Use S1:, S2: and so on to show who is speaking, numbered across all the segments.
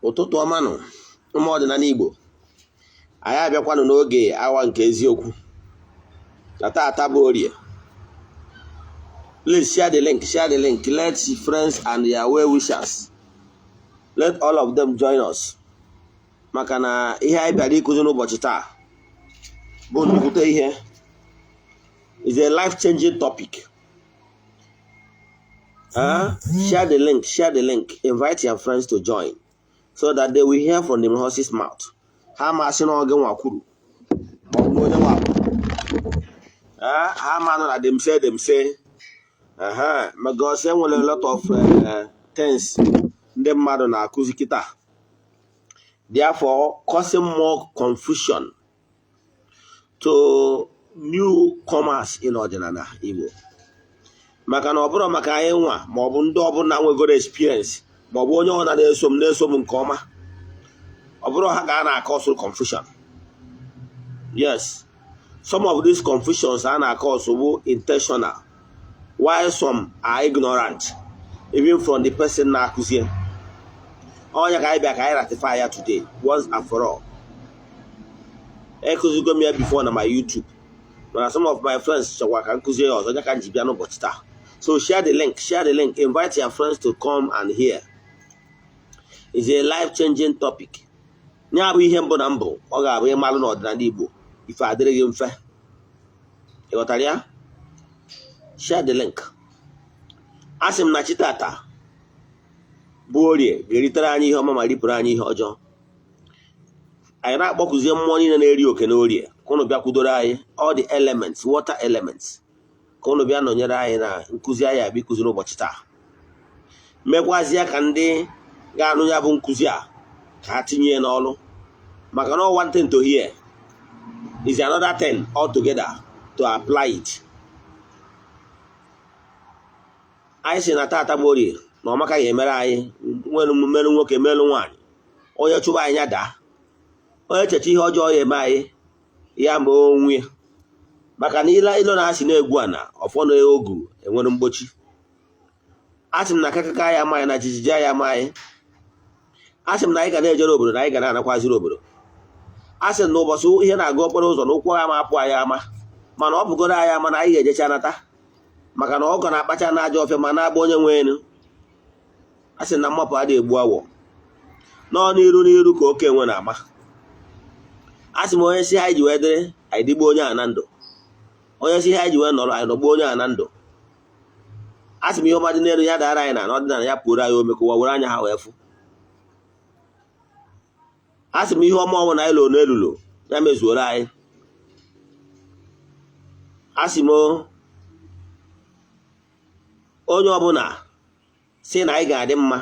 S1: Ụtụtụ ọma nụ, ụmụ ọdịnala Igbo. Anyị abịakwanụ n'oge awa nke eziokwu na taata bụ Orie. Please share the link, share the link. Let friends and their well wishers, let all of them join us, maka na ihe anyị bịara ịkụzi n'ụbọchị taa bụ nnukwute ihe, is a life changing topic. Share the link, share the link, invite your friends to join so that they will hear from the horse's mouth. Ha ma sị na ọ gị nwa kwuru maọbụ na onye nwa kwuru. Ha ma nọ na them say, them say, because e nwere a lot of things ndị mmadụ na-akụzi kịta, therefore causing more confusion to newcomers in ọdịnala Igbo, maka na ọ bụrụ maka anyị nwa maọbụ ndị ọbụla nwegoro experience maọbụ onye ọbụla na-eso m nke ọma, ọ bụrụ ha ga a na-akọsụ confusion. Yes, some of these confusions a na-akọsụ bụ intentional, while some are ignorant, even from the person na-akụzie ọnya. Ka anyị bịa ka anyị rectify ya today once and for all. Ekụzigo m ya before na my YouTube, mana some of my friends chọkwa ka nkụzie ya ọzọ, ya ka m ji bịa n'ụbọchị taa. So share the link, share the link, invite your friends to come and hear. It's a life changing topic. Ya bụ ihe mbụ na mbụ ọ ga-abụ ịmalụ n'ọdịnala Igbo, ife adịrị gị mfe. Ị ghọtara ya? Share the link. A sị m na chi tata bụ Orie ga-eritere anyị ihe ọma ma ripụrụ anyị ihe ọjọọ. Anyị na-akpọkụzie mmụọ niile na-eri oke na Orie ka ụnụ bịa kwudoro anyị, all the elements, water elements, ka ụnụ bịa nọnyere anyị na nkụzi anyị abịa ịkụzi n'ụbọchị taa. Mekwazie ka ndị ga-anụ ya bụ nkụzi a ka ha tinye ya n'ọlụ, maka na one thing to hear is another thing altogether to apply it. Anyị si na tata bụ Orie na ọmaka ga-emere anyị, nwere mmerụ nwoke, merụ nwaanyị. Onye chụba anyị ya daa, onye checha ihe ọjọọ ya eme anyị ya ma onwe, maka na ile ilo na-asị na-egwu ana ọfọ na ogu enwere mgbochi. A sị m na akakaka ya ama anyị, na jijiji ya ama anyị. A sị m na anyị ga na-ejere obodo, na anyị ga na-anakwaziri obodo. A sị m na ụbọchị ihe na-aga okporo ụzọ na ụkwụ ya ma apụ anyị ama, mana ọ bụgoro anyị ama na anyị ga-ejecha nata, maka na ọgọ na-akpacha na ajọ ọfịa ma na-agba onye nwe elu. A sị na mmapụ adịghị egbu awọ nọọ n'iru n'iru ka oke enwe na-ama. A sị m onye si ha ji wee dịrị anyị dịgbo onye a na ndụ, onye si ha ji wee nọrọ anyị nọgbuo onye a na ndụ. A sị m ihe ọma dị n'elu ya dara anyị na ọdịnala ya pụrụ anyị ome ka ụwa were anya ha wee fụ. A sị m ihe ọma ọnwụ na anyị lụrụ n'elulo ya mezuoro anyị. A sị m onye ọbụla si na anyị ga-adị mma,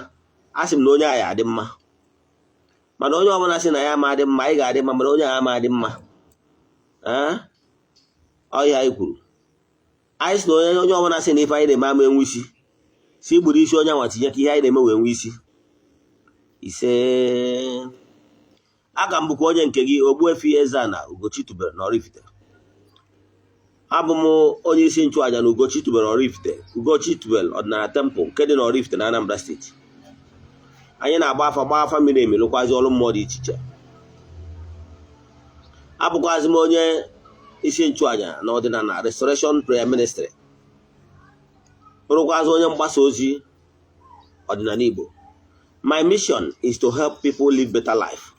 S1: a sị m na onye anyị adị mma, mana onye ọbụla sị na ya ama adị mma, anyị ga-adị mma, mana onye anyị ama adị mma. Ọhịa anyị kwuru, anyị sị na onye ọbụla sị na ife anyị na-eme ama enwe isi, si gburu isi onye anwa tinye ka ihe anyị na-eme wee nwee isi. Ise. Aga m bụkwa onye nke gị, Ogbuefi Eze-Ana Ugochi tubelu na Oraifite. Abụ m onye isi nchụaja na Ugochi tubelu Oraifite, Ugochi tubelu ọdịnala temple nke dị na Oraifite na Anambra Steeti. Anyị na-agba afa, gbaa afa miri emi, lụkwazi ọrụ mmụọ dị iche iche. Abụkwazi m onye isi nchụaja na ọdịnala Restoration Prayer Ministry, bụrụkwazị onye mgbasa ozi ọdịnala Igbo. My mission is to help people live better life.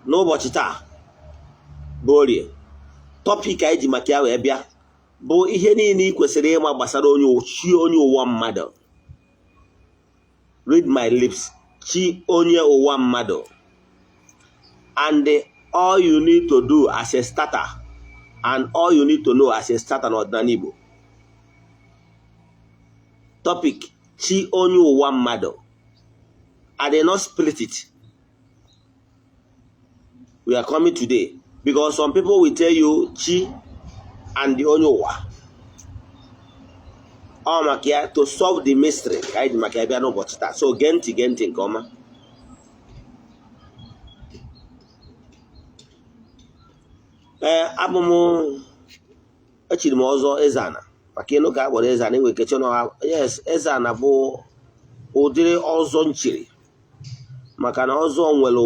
S1: N'ụbọchị taa bụ Orie, topic anyị ji maka ya wee bịa bụ ihe niile ị kwesịrị ịma gbasara onye chi onye ụwa mmadụ. Read my lips: chi onye ụwa mmadụ, and all you need to do as a starter and all you need to know as a starter n'ọdịnala Igbo. Topic: chi onye ụwa mmadụ. I did not split it. We are coming today because some people will tell you chi and the onye ụwa. Ọ maka ya, to solve the mystery, ka anyị ji maka ya bịa n'ụbọchị taa. So gee ntị, gee ntị nke ọma. Ee, abụ m echiri m ọzọ Eze-Ana, maka ịnụ ka a kpọrọ Eze-Ana enwe keche na yes, Eze-Ana bụ Ụdịrị ọzọ nchiri, maka na ọzọ nwere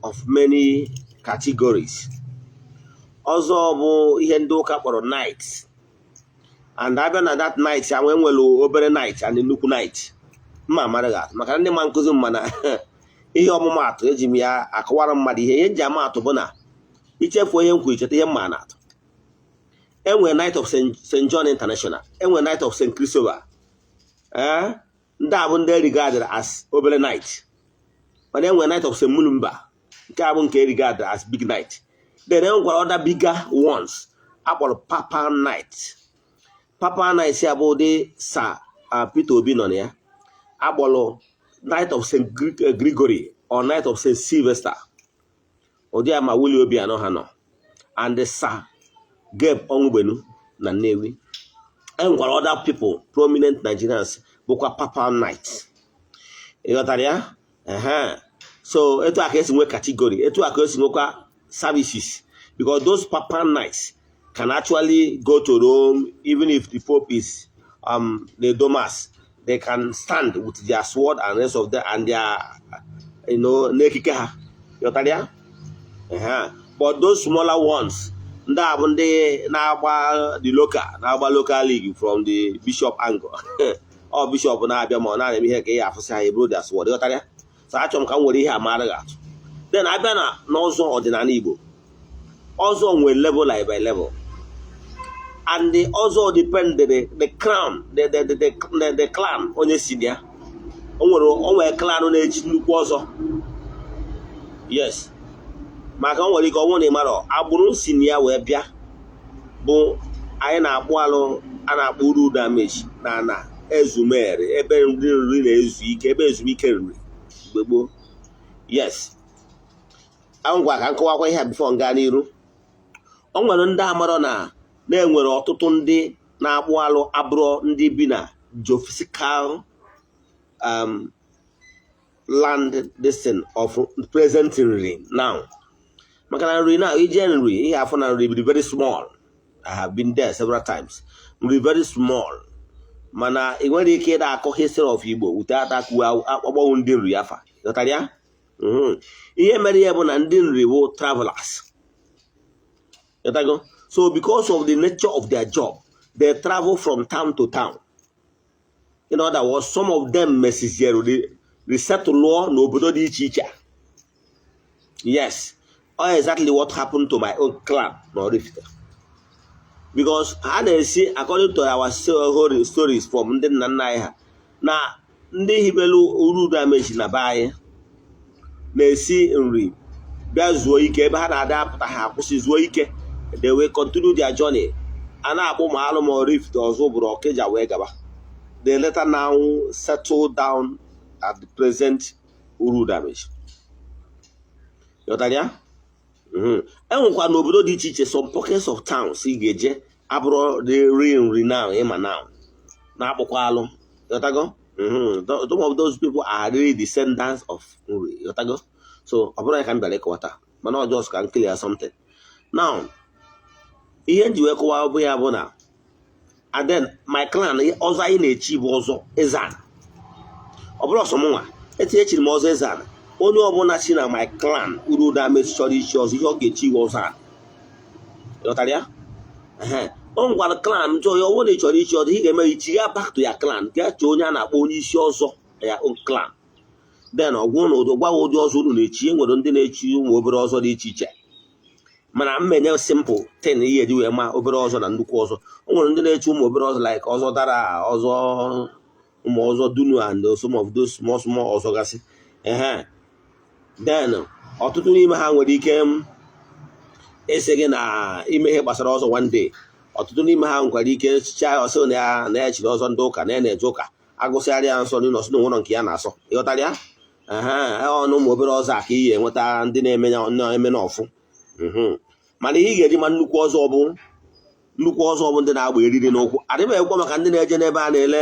S1: of many categories. Ọzọ bụ ihe ndị ụka kpọrọ knight, and abịa na that knight ahụ, enwere obere knight and nnukwu knight. Mma amara gị atụ, maka na ndị ma nkụzi m, mana ihe ọmụmaatụ eji m ya akọwara mmadụ ihe. Ihe nji ama atụ bụ na ichefuo ihe m kwuru, icheta ihe mma na atụ. Enwere Knight of St. John International, enwere Knight of St. Christopher. Ee, ndị a bụ ndị regarded as obere knight, mana enwere Knight of St. Mulumba, nke a bụ nke regarded as big knight. Then enwekwara other bigger ones akpọrọ Papal Knight. Papal Knight ya bụ ụdị Sir Peter Obi nọ na ya, akpọrọ Knight of St. Gregory or Knight of St. Sylvester, ụdị a ma Willie Obianọ ha nọ, and the Sir Gabe Onwugbenu na Nnewi. Enwekwara other people, prominent Nigerians, bụkwa Papal Knight. Ịghọtara ya? Ehe. So etu a ka esi nwee category, etu a ka esi nwekwa services, because those Papal Knights can actually go to Rome even if the Pope is the Domas. They can stand with their sword and rest of them and their n'ekike ha. Ịghọtara ya? Ehe. But those smaller ones, ndị a bụ ndị na-agba the local, na-agba local league from the bishop angle. Ọ bishop na-abịa ma ọ na-eme ihe ka ị afụsị ha eburu their sword. Ịghọtara ya? So achọrọ m ka m were ihe amara gị atụ. Then abịa na n'ọzọ ọdịnala Igbo, ọzọ nwere level like by level, and the ọzọ depend the crown, the clan onye si na ya. O nwere clan na-echi nnukwu ọzọ. Yes, maka o nwere ike ọ bụrụ na ị mara agbụrụ si na ya wee bịa, bụ anyị na-akpụ alụ a na-akpọ uru damage na ana ezumere, ebe nri nri na-ezu ike, ebe ezumike nri mgbe gboo. Yes, ngwa, ka nkọwakwa ihe a before nga n'iru. O nwere ndị amarọ na na-enwere ọtụtụ ndị na-akpụ alụ abụrụ ndị bi na geophysical land, this thing of present Nri now, maka na Nri now, ije Nri, ihe afọ na Nri very small. I have been there several times. Nri very small, mana ị nwere ike ịda akọ history of Igbo without akpọgbanwu ndị Nri afa. Ghọtara ya? Ihe mere ya bụ na ndị Nri bụ travelers. Ghọtago? So because of the nature of their job, they travel from town to town. In other words, some of them mesiziere resettle n'obodo dị iche iche. Yes, all exactly what happened to my own clan na Oraifite, because ha na-esi, according to our stories from ndị nna nna anyị ha, na ndị hibelu uru dameji na be anyị na-esi Nri bịa zuo ike ebe ha na-ada apụta, ha akwụsị zuo ike. They will continue their journey. A na-akpọ ma alụ ma Oraifite, ọzọ bụrụ Ọkịja wee gaba. They later now settle down at the present uru damage. Ghọtara ya? Enwekwa n'obodo dị iche iche, some pockets of towns ị ga-eje abụrụ the real Nri now ịma now na-akpụkwa alụ. Ghọtago? Some of those people are really descendants of Nri. Ghọtago? So ọ bụrụ ya ka m bịara ịkọwata, mana ọ just ka m clear something now. Ihe m ji wee kọwa bụ ya bụ na, and then my clan, ọzọ anyị na-echi bụ ọzọ Eze-Ana. Ọ bụrụ ọsọ mụnwa etinye, echiri m ọzọ Eze-Ana. Onye ọbụla si na my clan uru damage chọrọ ichi ọzọ, ihe ọ ga-echi iwe ọzọ ana. Ghọtara ya? Ehe. O nwekwara clan jụọ ya, ọ bụrụ na ị chọrọ ichi ọzọ, ị ga-eme ichi ya back to ya clan, gaa chọọ onye a na-akpọ onye isi ọzọ ya own clan. Then ọgwụ na ụdị gwa ụdị ọzọ unu na-echi. E nwere ndị na-echi ụmụ obere ọzọ dị iche iche, mana mmenye simple ten ihe eji wee ma obere ọzọ na nnukwu ọzọ. O nwere ndị na-echi ụmụ obere ọzọ, like ọzọ dara, ọzọ ụmụ ọzọ dunu and some of those small small ọzọ gasị. Ehe. Then ọtụtụ n'ime ha nwere ike ịsị gị na ime ihe gbasara ọzọ one day. Ọtụtụ n'ime ha nwekwara ike chichaa ọsọ na ya chiri ọzọ ndị ụka, na ya na-eje ụka, agụsịarịa ya nsọ n'ụlọ, sị na onwere nke ya na-asọ. Ịghọtara ya? Ehe. Ọnụ ụmụ obere ọzọ a ka ị ga-enweta ndị na-eme ya na-eme n'ọfụ. Mana ihe ị ga-eji ma nnukwu ọzọ bụ nnukwu ọzọ bụ ndị na-agba eriri n'ụkwụ. Adịghị ekwe maka ndị na-eje n'ebe a na-ele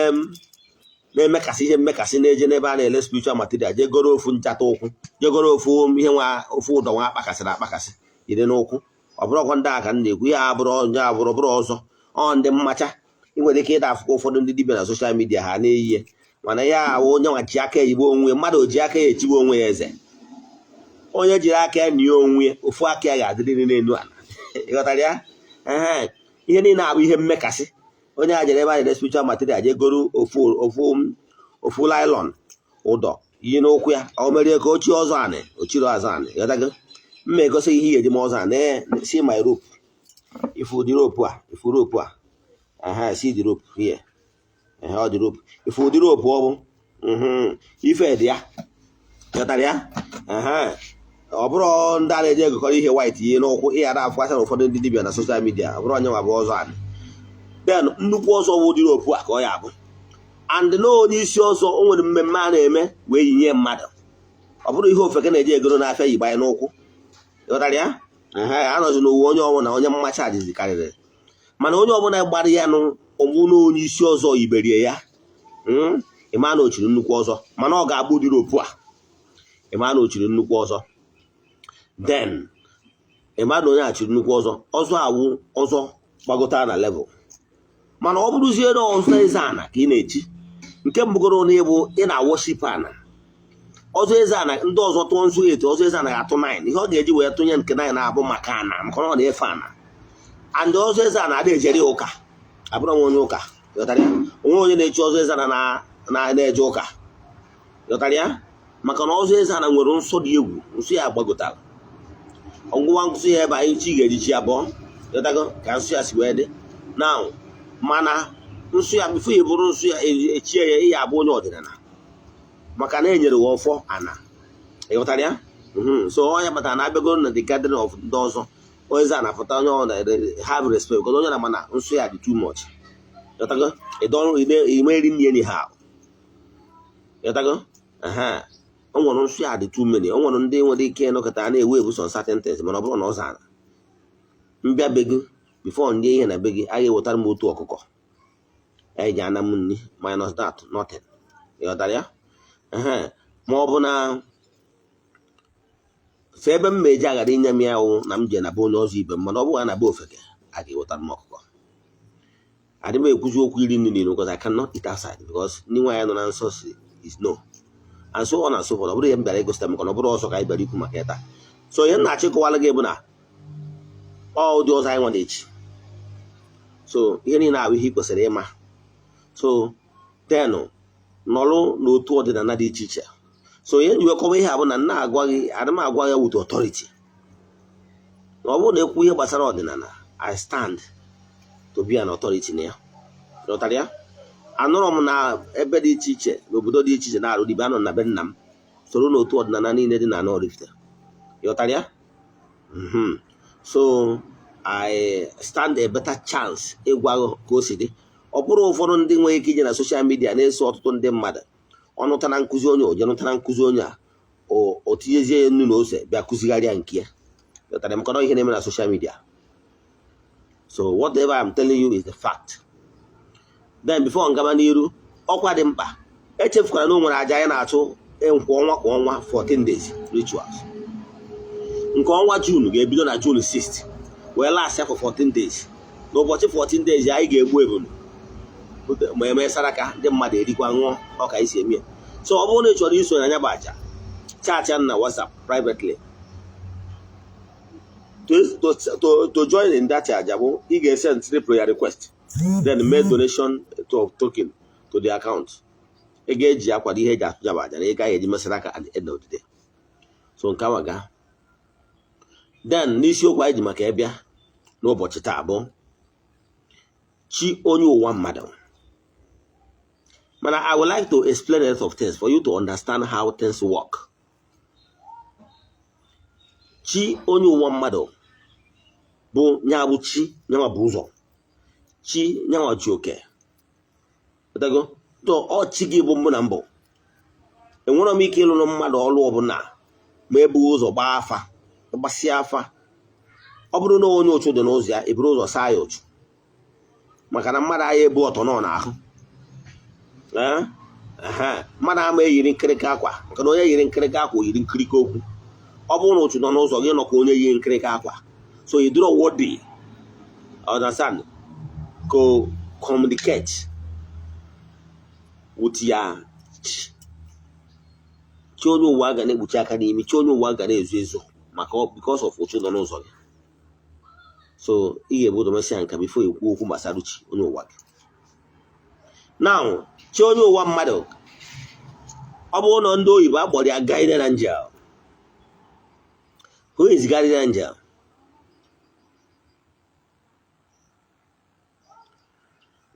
S1: na-emekasị ihe mmekasị, na-eje n'ebe a na-ele spiritual material, jee goro ofu njata ụkwụ, jee goro ofu ihe nwa, ofu ụdọ nwa akpakasịrị akpakasị yiri n'ụkwụ. Ọ bụrụkwa ndị a ka m na-ekwu ya, abụrụ onye abụrụ bụrụ ọzọ. Ọ ndị mmacha, ị nwere ike ịda afụkwa ụfọdụ ndị dibịa na social media ha na-eyi. Mana ya awụ onye nwa ji aka eyigbo onwe ya. Mmadụ ji aka ya echigbo onwe ya eze. Onye jiri aka ya nie onwe ya, ofu aka ya ga-adịrịrị n'elu ala. Ịghọtara ya? Ehe, ihe niile abụ ihe mmekasị. Onye a jere ebe a na-ere spiritual material, jee goro ofu ofu ofu nylon ụdọ yi n'ụkwụ ya, o merie ka ochie ọzọ anị, ochiri ọzọ anị. Ịghọtago? Mma egosi ihe ihe eji m ọzọ anị. See my rope. Ifu the rope a, ifu rope a. Aha, see the rope here. Ehe, ọ dị rope. Ifu ụdị rope ọ bụ ife dị ya. Ịghọtara ya? Ehe, ọ bụrụ ndị a na-eji egokọrọ ihe white ihe n'ụkwụ, ihe ada afụkasị na ụfọdụ ndị dibịa na social media, ọ bụrụ onye nwa bụ ọzọ anị. Then nnukwu ọzọ wụ ụdị rope a ka ọ ya abụ. And na onye isi ọzọ, o nwere mmemme a na-eme wee yinye mmadụ. Ọ bụrụ ihe ofeke na-eji egoro n'afịa yigba ya n'ụkwụ. Ịghọtara ya? Ehe, anọzi n'ụwa onye ọbụla onye mmacha adịzi karịrị, mana onye ọbụla gbara ya nụ ọgbụ na onye isi ọzọ yiberie ya, ịma na o chiri nnukwu ọzọ. Mana ọ ga-abụ ụdị rope a, ịma na o chiri nnukwu ọzọ. Then ịma na onye a chiri nnukwu ọzọ, ọzọ awụ ọzọ gbagota na level. Mana ọ bụrụzie na ọzọ eze ana ka ị na-echi, nke mbụgoro na ịbụ ị na-worship ana. Ọzọ eze ana, ndị ọzọ tụọ nzu etu ọzọ eze ana ga-atụ 9. Ihe ọ ga-eji wee tụnye nke 9 na-abụ maka ana, maka na ọ na-efe ana. And ọzọ eze ana ada ejere ya ụka. Abụrụ m onye ụka. Ghọtara ya? Onwe onye na-echi ọzọ eze ana na-eje ụka. Ghọtara ya? Maka na ọzọ eze ana nwere nsọ dị egwu. Nsọ ya gbagotara ọgwụwa nsọ ya ebe anyị chi ga-eji chi abụọ. Ghọtago ka nsọ ya si wee dị now? Mana nsọ ya, before ị bụrụ nsọ ya echie ya, ị ya abụ onye ọdịnala, maka na enyere gị ọfọ ana. Ịghọtara ya? So onye kpatara na abịagoro na the gathering of ndị ọzọ eze ana pụta, onye ọ na have respect, because onye na mana nsọ ya dị too much. Ịghọtago? Imeri nri anyhow. Ịghọtago? Ehe, o nwere nsọ ya dị too many. O nwere ndị nwere ike ịnọkọta na-ewu ebu some certain things, mana ọ bụrụ na ọ zara mbịa be gị, before ndị ihe na be gị, a ga-ewetara m otu ọkụkọ eji ana m nri, minus that, nothing. Ịghọtara ya? Ehe, ma ọ bụ na so ebe m ma eji aghara inye m ya wụ na m je na be onye ọzọ ibe m. Mana ọ bụrụ na be ofeke, a ga-ewetara m ọkụkọ. Adị m ekwuzi okwu iri nri niile, because I cannot eat outside, because ndị nwaanyị nọ na nsọ si is no, and so on and so forth. Ọ bụrụ ihe m bịara igosita, maka na ọ bụrụ ọzọ ka anyị bịara ikwu maka ya taa. So ihe m na-achịkọwala gị bụ na ọ ụdị ọzọ anyị nwa na-echi. So ihe niile ahụ ihe ị kwesịrị ịma. So then nọrụ n'otu ọdịnala dị iche iche. So ihe nji wekọwa ihe a bụ na nna agwa gị, adị m agwa ya with authority, na ọ bụrụ na ekwu ihe gbasara ọdịnala, I stand to be an authority na ya. Ghọtara ya? Anụrọ m na ebe dị iche iche, n'obodo dị iche iche na-arụ dibịa anọ na be nna m, soro n'otu ọdịnala niile dị na Oraifite. Ghọtara ya? So I stand a better chance ịgwa gị ka o si dị. Ọ bụrụ ụfọdụ ndị nwere ike ije na social media na-eso ọtụtụ ndị mmadụ, ọ nụtara nkụzi onye, oje nụtara nkụzi onye a, o tinyezie ya nnu na ose, bịa kụzigharịa nke ya. Ghọtara? Maka na ihe na-eme na social media. So whatever I'm telling you is the fact. Then before ngaba n'iru, ọkwa dị mkpa, echefukwara na o nwere aja anyị na-achụ kwa ọnwa kwa ọnwa, 14 days rituals. Nke ọnwa June ga-ebido na June 6 wee last ya for 14 days. N'ụbọchị 14 days, anyị ga-egbu ebulu ma eme saraka, ndị mmadụ erikwa ṅụọ ọka isi eme ya. So ọ bụrụ na ị chọrọ iso na ya bụ aja, chat ya na WhatsApp privately to join in that aja. Bụ ị ga-esend three prayer request, then make donation to token to the account. Ị ga-eji akwado ihe eji atụ ya bụ aja na ị gaghị eji mesara aka at the end of the day. So nke awa gaa. Then n'isiokwu anyị ji maka ịbịa n'ụbọchị taa bụ chi onye ụwa mmadụ. Mana I would like to explain a lot of things for you to understand how things work. Chi onye ụwa mmadụ bụ nya bụ chi nyanwa bụ ụzọ, chi nyanwa ji oke. Ghọtago? To ọ chi gị bụ mbụ na mbụ. Enwere m ike ịlụrụ mmadụ ọrụ ọbụla ma ebughị ụzọ gbaa afa, gbasịa afa. Ọ bụrụ na onye ụchụ dị n'ụzọ ya, eburu ụzọ saa ya ụchụ, maka na mmadụ agha ebu ọtọ nọ n'ahụ. Ee, mmadụ ama eyiri nkịrịka akwa, maka na onye yiri nkịrịka akwa o yiri nkirika okwu. Ọ bụrụ na ụchụ nọ n'ụzọ gị, nọ ka onye yi nkịrịka akwa, so you do worthy, understand, go communicate with your Chi. Chi onye ụwa ga na-ekpuchi aka n'imi, chi onye ụwa ga na-ezo ezo maka because of ụchụ nọ n'ụzọ gị. So ị ga-ebu ụzọ mesịa nka before ekwu okwu gbasara chi onye ụwa gị. Now, chi onye ụwa mmadụ, ọ bụrụ na ndị oyibo akpọrọ ya guardian angel. Who is guardian angel?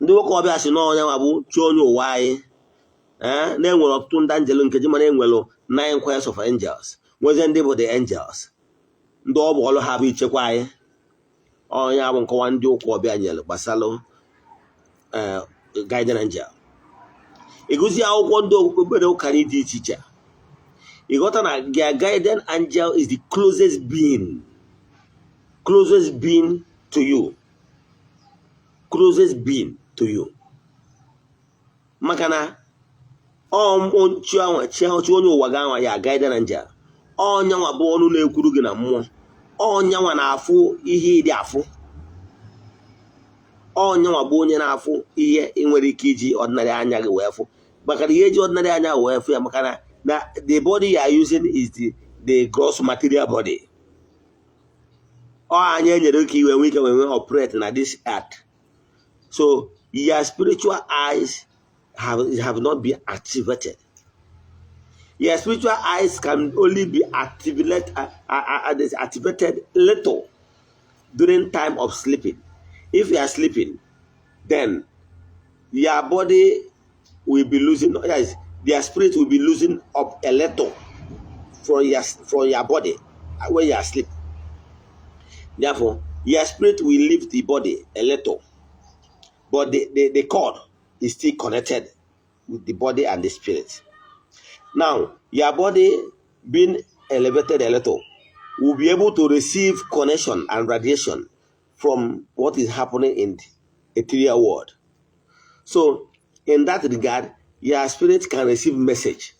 S1: Ndị nwoke ọbịa si n'ọnya nwa bụ chi onye ụwa anyị. Ee, na-enwere ọtụtụ ndị angel nke ji, mana enwere nine choirs of angels, nwezie ndị bụ the angels, ndị ọ bụ ọlụ ha bụ ichekwa anyị. Onye bụ nkọwa ndị ụka ọbịa nyere gbasara guardian angel. Ịgụzi akwụkwọ ndị okpukpere ụka dị iche iche, ịghọta na their guardian angel is the closest being to you, closest being to you, maka na chi onye ụwa gị anwa ya guardian angel, onyanwa bụ ọnụ na-ekwuru gị na mmụọ, onyanwa na-afụ ihe ịdị afụ, onyanwa bụ onye na-afụ ihe ị nwere ike iji ordinary anya gị wee fụ, maka na ihe eji ordinary anya wee fụ ya, maka na the body you are using is the gross material body. Ọ anya enyere ka iwe nwee ike wee nwee operate na this earth. So your spiritual eyes have not been activated. Your spiritual eyes can only be activated little during time of sleeping. If you are sleeping, then your body will be losing, yes, their spirit will be losing up a little from your body when you are asleep. Therefore, your spirit will leave the body a little, but the cord is still connected with the body and the spirit. Now, your body being elevated a little will be able to receive connection and radiation from what is happening in the ethereal world. So, in that regard, your spirit can receive message.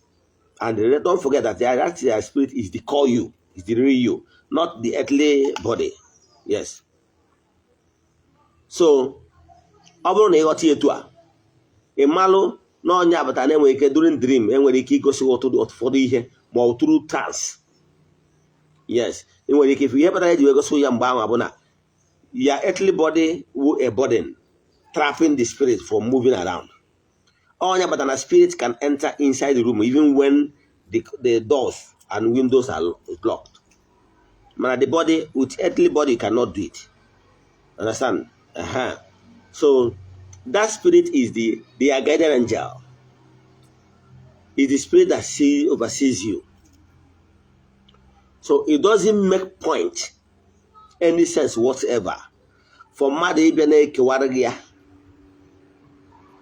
S1: And don't forget that your spirit is the core you, is the real you, not the earthly body. Yes. So, ọ bụrụ na ịghọta etu a, ị malụ na ọnya abata na enwere ike during dream enwere ike igosi ụfọdụ ihe ma ọ through trance. Yes, ị nwere ike ife ihe kpatara eji wee gosi ya mgbe ahụ bụ na your earthly body wu a burden trapping the spirit from moving around. Ọnya bata na spirit can enter inside the room even when the doors and windows are locked. Mana the body with earthly body cannot do it. Understand? Uh-huh. So that spirit is the guardian angel. Is the spirit that oversees you. So it doesn't make point any sense whatsoever for mmadụ ịbịa na-ekewara gị ya,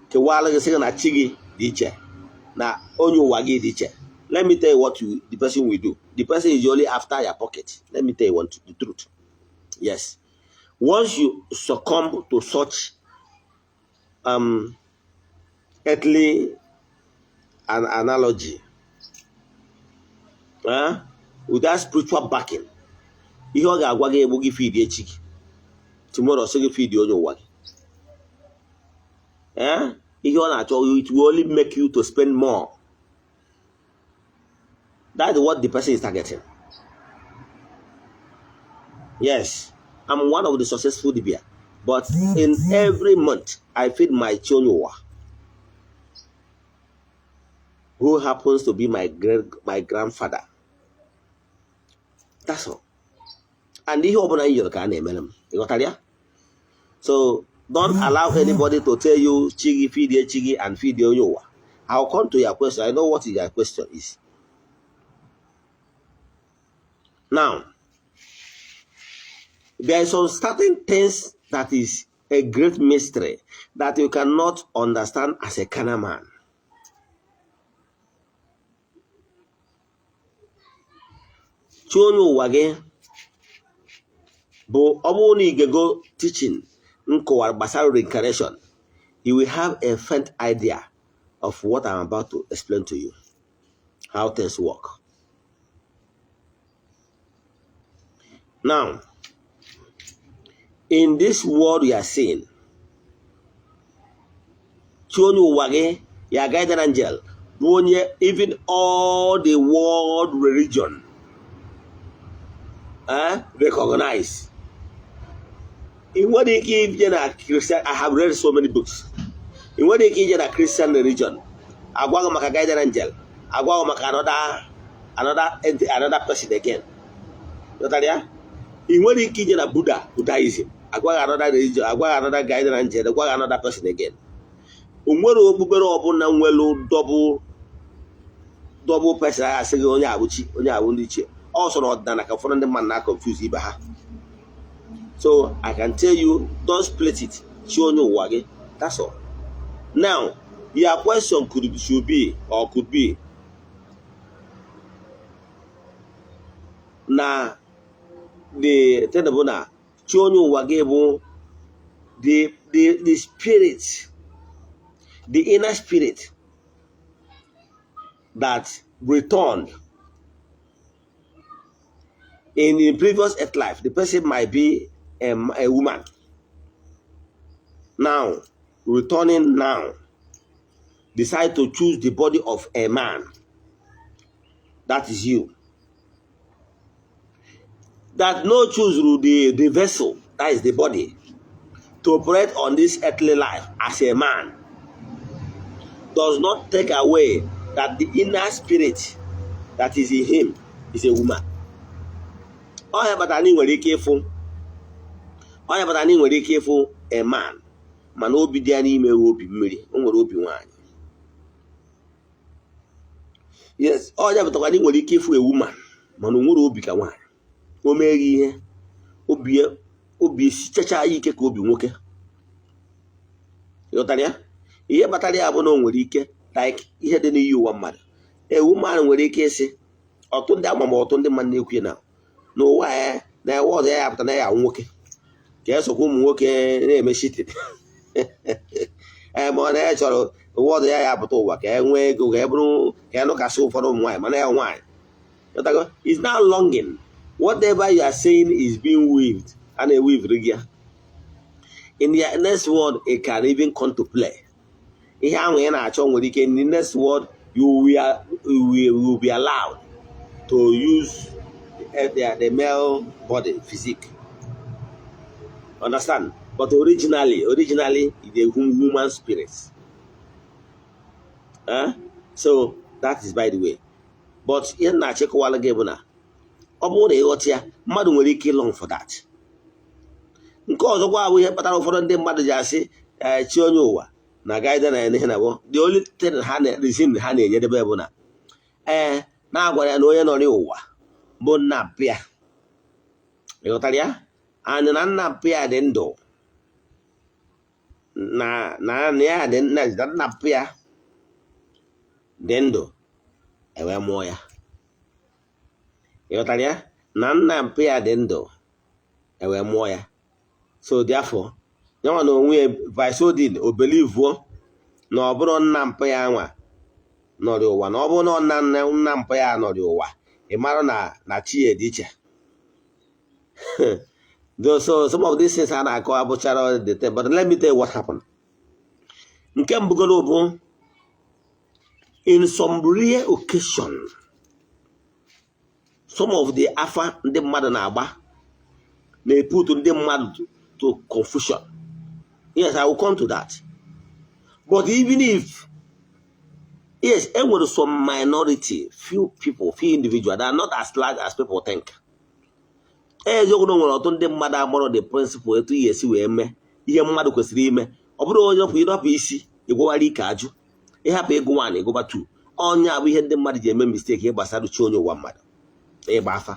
S1: kewara gị sị gị na chi gị dị iche na onye ụwa gị dị iche. Let me tell you what the person will do. The person is only after your pocket. Let me tell you what the truth. Yes. Once you succumb to such earthly an analogy, without spiritual backing, ihe ọ ga-agwa gị egbu gị feed echi gị, tomorrow sị gị feed onye ụwa gị. Ihe ọ na-achọ, it will only make you to spend more. That's what the person is targeting. Yes, I'm one of the successful dibia, but in every month I feed my chi onye ụwa, who happens to be my great my grandfather. That's all. And ihe ọbụla m yọrọ ka a na-emere m. Ị ghọtara ya? So don't allow anybody to tell you chi gị, feed chi gị and feed onye ụwa. I'll come to your question. I know what your question is. Now, there is some certain things that is a great mystery that you cannot understand as a carnal man. Chi onye ụwa gị bụ, ọ bụrụ na ị ga-go teaching m kọwara gbasara reincarnation, you will have a faint idea of what I'm about to explain to you, how things work. Now, in this world you are seeing, chi onye ụwa gị, ya guardian angel, Bụ onye even all the world religion recognize. Ị nwere ike ije na Christian, I have read so many books. Ị nwere ike ije na Christian religion, agwaghị maka guardian angel, agwaghị maka another person again. Ghọtara ya? Ị nwere ike ije na Buddhism, agwaghị another religion, agwaghị another guardian angel, agwaghị another person again. O nwere okpukpere ọbụla nwere double double person a asị gị onye abụ chi, onye abụ ndị ichie. Ọ sọ na ọdịnala ka ụfọdụ ndị mmadụ na-confuse ibe ha. So I can tell you, don't split it. Chi onye ụwa gị, that's all. Now, your question could should be or could be na the thing bụ na chi onye ụwa gị bụ the spirit, the inner spirit that returned in the previous earth life. The person might be a woman now, returning now, decide to choose the body of a man. That is you. That no choose the vessel, that is the body, to operate on this earthly life as a man, does not take away that the inner spirit that is in him is a woman. Ọnya kpatara na ị nwere ike ịfụ, ọnya kpatara na ị nwere ike ịfụ a man, mana obi dị ya n'ime obi mmiri, o nwere obi nwaanyị. Yes, ọnya pụtakwa na ị nwere ike ịfụ a woman, mana o nwere obi ka nwaanyị. O meghị ihe obi obi esichacha ya ike ka obi nwoke. Ịghọtara ya? Ihe kpatara ya bụ na o nwere ike, like ihe dị n'iyi ụwa mmadụ, a woman nwere ike ịsị ọtụ ndị ama ma ọtụ ndị mmadụ na-ekwu na n'ụwa ya na ewe ọzọ ya apụta na ya nwoke ka esokwa ụmụ nwoke na-eme shitin. Ee, ma ọ na ya chọrọ ụwa ọzọ ya ya apụta ụwa ka e nwee ego, ka e bụrụ ka ya nụkasị ụfọdụ ụmụ nwaanyị, mana ya nwaanyị. Ịghọtago? Is now longing. Whatever you are saying is being weaved and a weave gị in the next world. It can even come to play. Ihe ahụ ị na-achọ nwere ike in the next world you will be allowed to use the male body physique, understand? But originally it's a human spirit, eh? So that is by the way. But ihe m na-achịkọwala gị bụ na ọ bụrụ na ịghọta ya, mmadụ nwere ike long for that. Nke ọzọkwa bụ ihe kpatara ụfọdụ ndị mmadụ ji asị ee, chi onye ụwa na guide na ihe na bụ the only thing ha na reason ha na-enyedebe bụ na ee, na-agwara ya na onye nọrọ ụwa bụ nna mpịa. Ịghọtara ya? Anyị na nna mpịa dị ndụ na ya dị nna nna mpịa dị ndụ ewee mụọ ya. Ịghọtara ya? Na nna mpịa dị ndụ ewee mụọ ya. So therefore, yanwa na onwe ya visodin o believuo na ọ bụrụ nna mpa ya nwa nọrọ ụwa, na ọ bụrụ na nna mpa ya nọrọ ụwa, ị mara na chi ya dị iche. So some of these things a na-akọ abụchara the thing, but let me tell you what happened. Nke mbụgoro bụ, in some rare occasion, some of the afa ndị mmadụ na-agba na-eput ndị mmadụ to confusion. Yes, I will come to that. But even if yes, e nwere some minority, few people, few individuals that are not as large as people think. Eziokwu na o nwere ọtụtụ ndị mmadụ amụrụ the principle etu ihe esi wee mee ihe mmadụ kwesịrị ime. Ọ bụrụ onye ọpụ ịrọpụ isi ịgwawara ike ajụ ịhapụ ịgụ nwaanyị ịgụba tu ọnya bụ ihe ndị mmadụ ji eme mistake ihe gbasara chi onye ụwa mmadụ ịgba afa.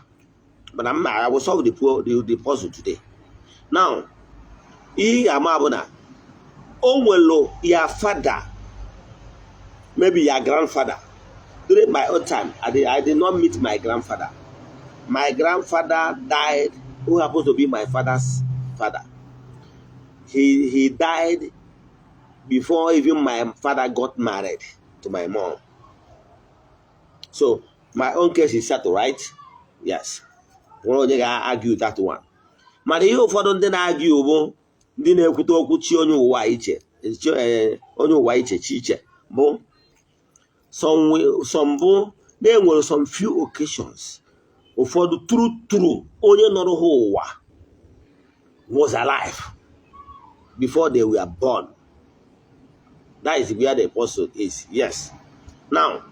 S1: Mana mma, I will solve the puzzle today. Now, ihe ị ga-ama bụ na o nwere ya father, maybe your grandfather. During my own time, I did not meet my grandfather. My grandfather died, who happens to be my father's father. He died before even my father got married to my mom. So my own case is settled, right? Yes, nwere onye ga-argue that one. Mana ihe ụfọdụ ndị na-argue bụ ndị na-ekwute okwu chi onye ụwa iche, onye ụwa iche, chi iche, bụ Some bụ na-enwere some few occasions, ụfọdụ true true onye nọrọ ha ụwa was alive before they were born. That is where the apostle is. Yes. Now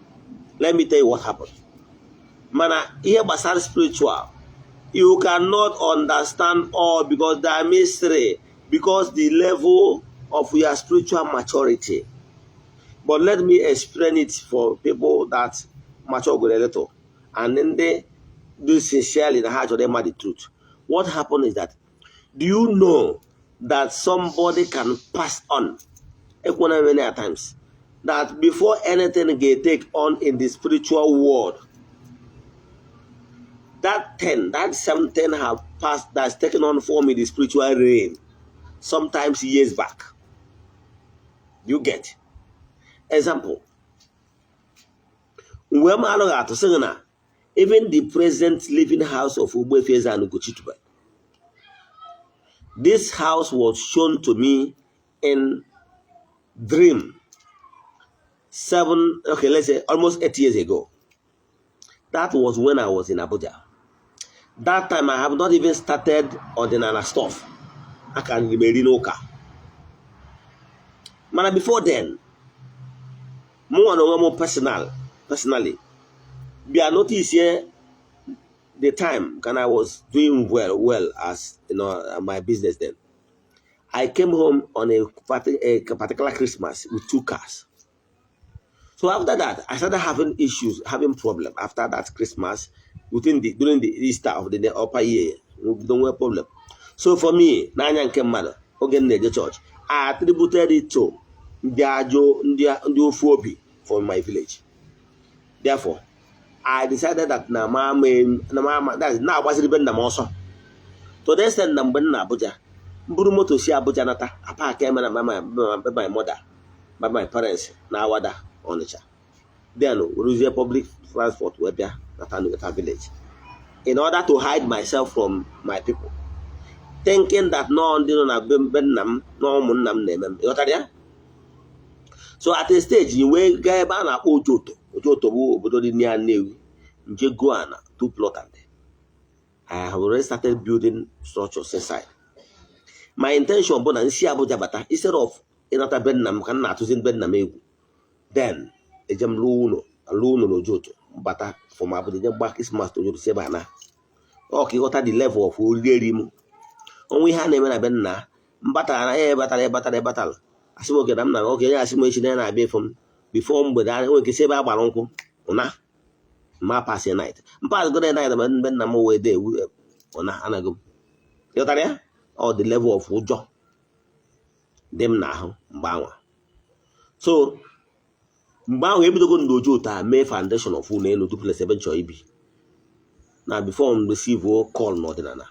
S1: let me tell you what happened. Mana ihe gbasara spiritual, you cannot understand all because the mystery, because the level of your spiritual maturity. But let me explain it for people that mature a little and then they do sincerely na ha chọrọ ịma the truth. What happened is that, do you know that somebody can pass on? Ekwena many a times that before anything get take on in the spiritual world, that thing, that same thing have passed, that's taken on form in the spiritual realm sometimes years back. You get example? Mgbe m alụghị atụ sị gị na even the present living house of Ogbuefi Eze-Ana Ugochi, this house was shown to me in dream 7, okay, let's say almost 8 years ago. That was when I was in Abuja. That time I have not even started ọdịnala stuff. Aka m eri n'ụka. Mana before then, mụnwa na onwe m personally bịa notice here the time when I was doing well as you know my business then. I came home on a particular Christmas with two cars. So after that, I started having issues, having problem after that Christmas, within the during the Easter of the upper year, don't have problem. So for me, n'anya nke mmadụ, oge m na-eje church, I attributed it to ndị ajọ ndị ofu obi from my village. Therefore, I decided that na mama na mama that is na-agbaziri be nna m ọsọ. To the extent na mgbe m na Abuja, m buru moto si Abuja nata, apark eme na my mother, by my parents na Awada, Onitsha. Then werezie public transport wee bịa nata Nugata village in order to hide myself from my people, thinking that nọ ndị nọ na be nna m na ụmụnna m na-eme m. Ịghọtara ya? So at a stage, wee gaa ebe a na-akpọ Ojoto. Ojoto bụ obodo dị near Nnewi. Nje go ana two plot and I have already started building structures inside. My intention bụ na nsi Abuja bata, instead of ịnata be nna m ka m na-atụzi be nna m egwu, then eje m lụọ ụlọ n'Ojoto, mbata from Abuja, je gba Christmas n'Ojoto, si ebe a na ọ ka ịghọta the level of oriri m ọnwa ihe a na-eme na be nna mbatara na ya ebatara ebatara ebatara. Asị m oge na m na oge ya asị m echi na ya na-abịa ịfụ m before mgbede a nwere ike si ebe a gbara nkwụ ụna ma pass night, mpass go night ma mgbe nna m wee dee ewu ụna anaghị m. Ịghọtara ya? Ọ the level of ụjọ dị m n'ahụ mgbe anwa. So mgbe ahụ ebidogo ndị Ojoto a mee foundation of ụlọ elu duplex ebe m chọrọ ibi na before m receive call n'ọdịnala.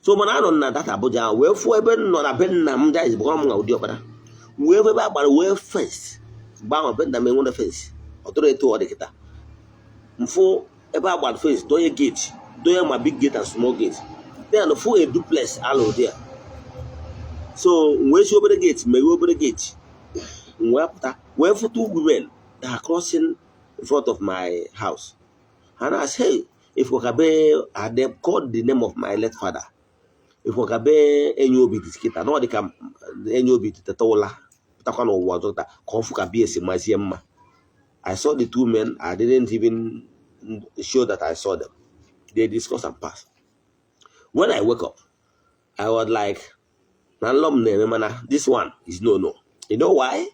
S1: So mana anọ m na data Abuja ahụ wee fụọ ebe m nọ na be nna m, that is bụkwa m nwa ụdị ọkpara, wee fụ ebe a gbara wee fence. Mgbe ahụ be nna m enwere fence, ọ tụrụ etu ọ dị kịta. Mfụ ebe a gbara fence, donye gate, donye ma big gate and small gate, then fụ a duplex alụrụ there. So m wee si obere gate meghee obere gate, m wee pụta wee fụ two women that are crossing in front of my house and I say, "Hey," if Okabe had they called the name of my late father, if Okabe enyi obi dị kịta na ọ dị ka enyi obi teta ụla pụtakwa n'ụwa ọzọ taa ka ọ fụ ka bie si mazie mma. I saw the two men. I didn't even show that I saw them. They discussed and passed. When I wake up, I was like, na nlọ m na-eme, mana this one is no. You know why?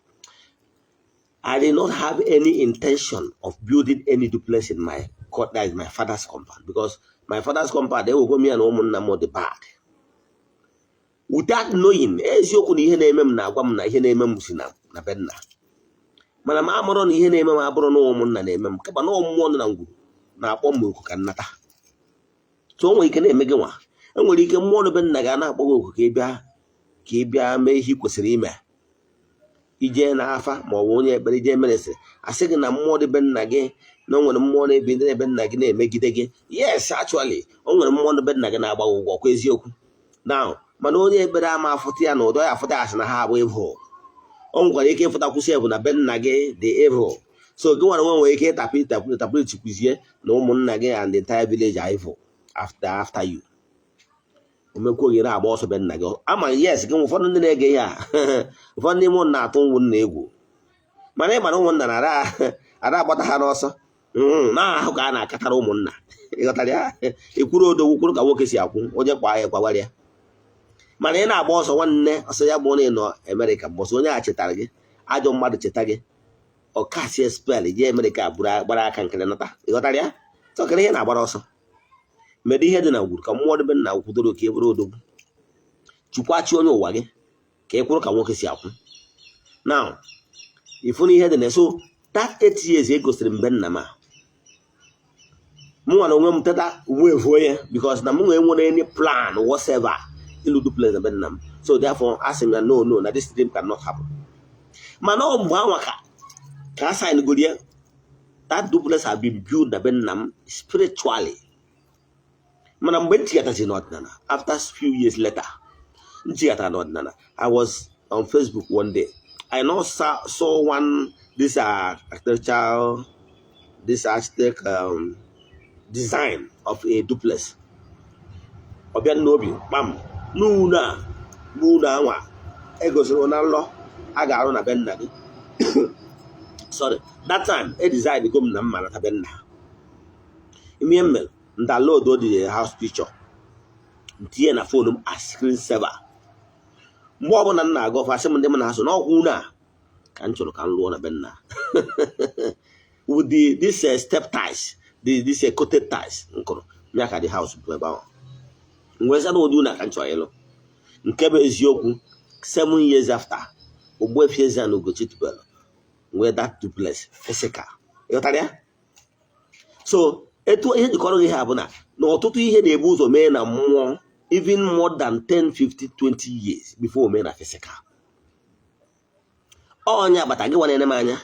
S1: I did not have any intention of building any duplex in my court, that is my father's compound, because my father's compound, they will go me and ụmụnna m dị bad. Without knowing, eziokwu na ihe na-eme m na-agwa m na ihe na-eme m si na be nna. Mana m amụrụ na ihe na-eme m abụrụ na ụmụnna na-eme m, kama na mmụọ nọ na ngwuru na-akpọ m oku ka nnata. So o nwere ike na-eme gị nwa, enwere ike mmụọ nọ be nna gị a na-akpọ gị oku ka ị bịa mee ihe ị kwesịrị ime. Ije n'afa ma ọ bụ onye ekpere ije meresịrị asị gị na mmụọ dị be nna gị, na o nwere mmụọ na-ebi n'ebe nna gị na-emegide gị. Yes, actually, o nwere mmụọ dị be nna gị na-agba gị ụgwọ kwa eziokwu now, mana onye ekpere ama afụta ya na ụdọ ya afụta ya, asị na ha abụ evil. O nwekwara ike ịfụta kwụsị bụ na be nna gị dị evil. So gị nwere nwe nwere ike ịtapụ ịtapụ ịtapụ chikwuzie na ụmụnna gị and the entire village are evil after you. Omekwo gị na-agba ọsọ be nna gị ama. Yes, gị ụfọdụ ndị na-ege ihe a, ụfọdụ n'ime ụnụ na-atụ ụmụnna egwu, mana ị mara ụmụnna na ada agbata ha n'ọsọ na ahụ ka a na-akatara ụmụnna. Ịghọtara ya? Ekwuru odogwu kwuru ka nwoke si akwụ, onye kwa ya kwawara ya. Mana ị na-agba ọsọ, nwanne, ọsọ ya bụ na ị nọ Amerịka, mbọsọ onye a chetara gị, ajọ mmadụ cheta gị, ọ kasie spell jee Amerịka buru gbara aka nkiri nata. Ịghọtara ya? Tọkịrị ihe na-agbara ọsọ medu ihe dị na ngwuru ka mmụọ debe nna kwudoro ka ị bụrụ odogwu. Chukwachi onye ụwa gị ka ị kwụrụ ka nwoke si akwụ. Now, ifu na ihe dị na so that 8 years e gosiri mgbe nna m a, mụ nwere onwe m teta wee vuo ya, because na m nwee nwere any plan whatsoever ịlụ duplex na be nna m. So therefore, asị m ya, No, na this dream cannot happen." Mana ọ mgbe anwa ka a sign goro ya, that duplex have been built na be nna m spiritually. Mana mgbe m chigatazi n'ọdịnala, after few years later m chighatara n'ọdịnala, I was on Facebook one day, I now saw one this architectural, this architect design of a duplex. Ọbịa n'obi kpam n'ụlọ a, n'ụlọ anwa egosiri na nlọ a ga-arụ na be nna gị. Sorry, that time e design go m na mma nata be nna. Ime m mere m download the house picture, ntinye na phone m as screen saver. Mgbe ọbụla m na-aga ọfa, asị m ndị m na-asụ n'ọkwa ụlọ a ka m chọrọ ka m lụọ na be nna, with the this step tiles, the this coated tiles nkụrụ ya ka the house bụ ebe ahụ. Mgbe sị na ụdị ụlọ ka m chọrọ ịlụ, nke bụ eziokwu, 7 years after, Ogbuefi Eze-Ana Ugochi tubelu nwee that duplex physical. Ịghọtara ya? So etu ihe jikọrọ gị ha bụ na ọtụtụ ihe na-ebu ụzọ mee na mmụọ, even more than 10, 50, 20 years before o mee na physical. Onye agbata gị nwanne m anya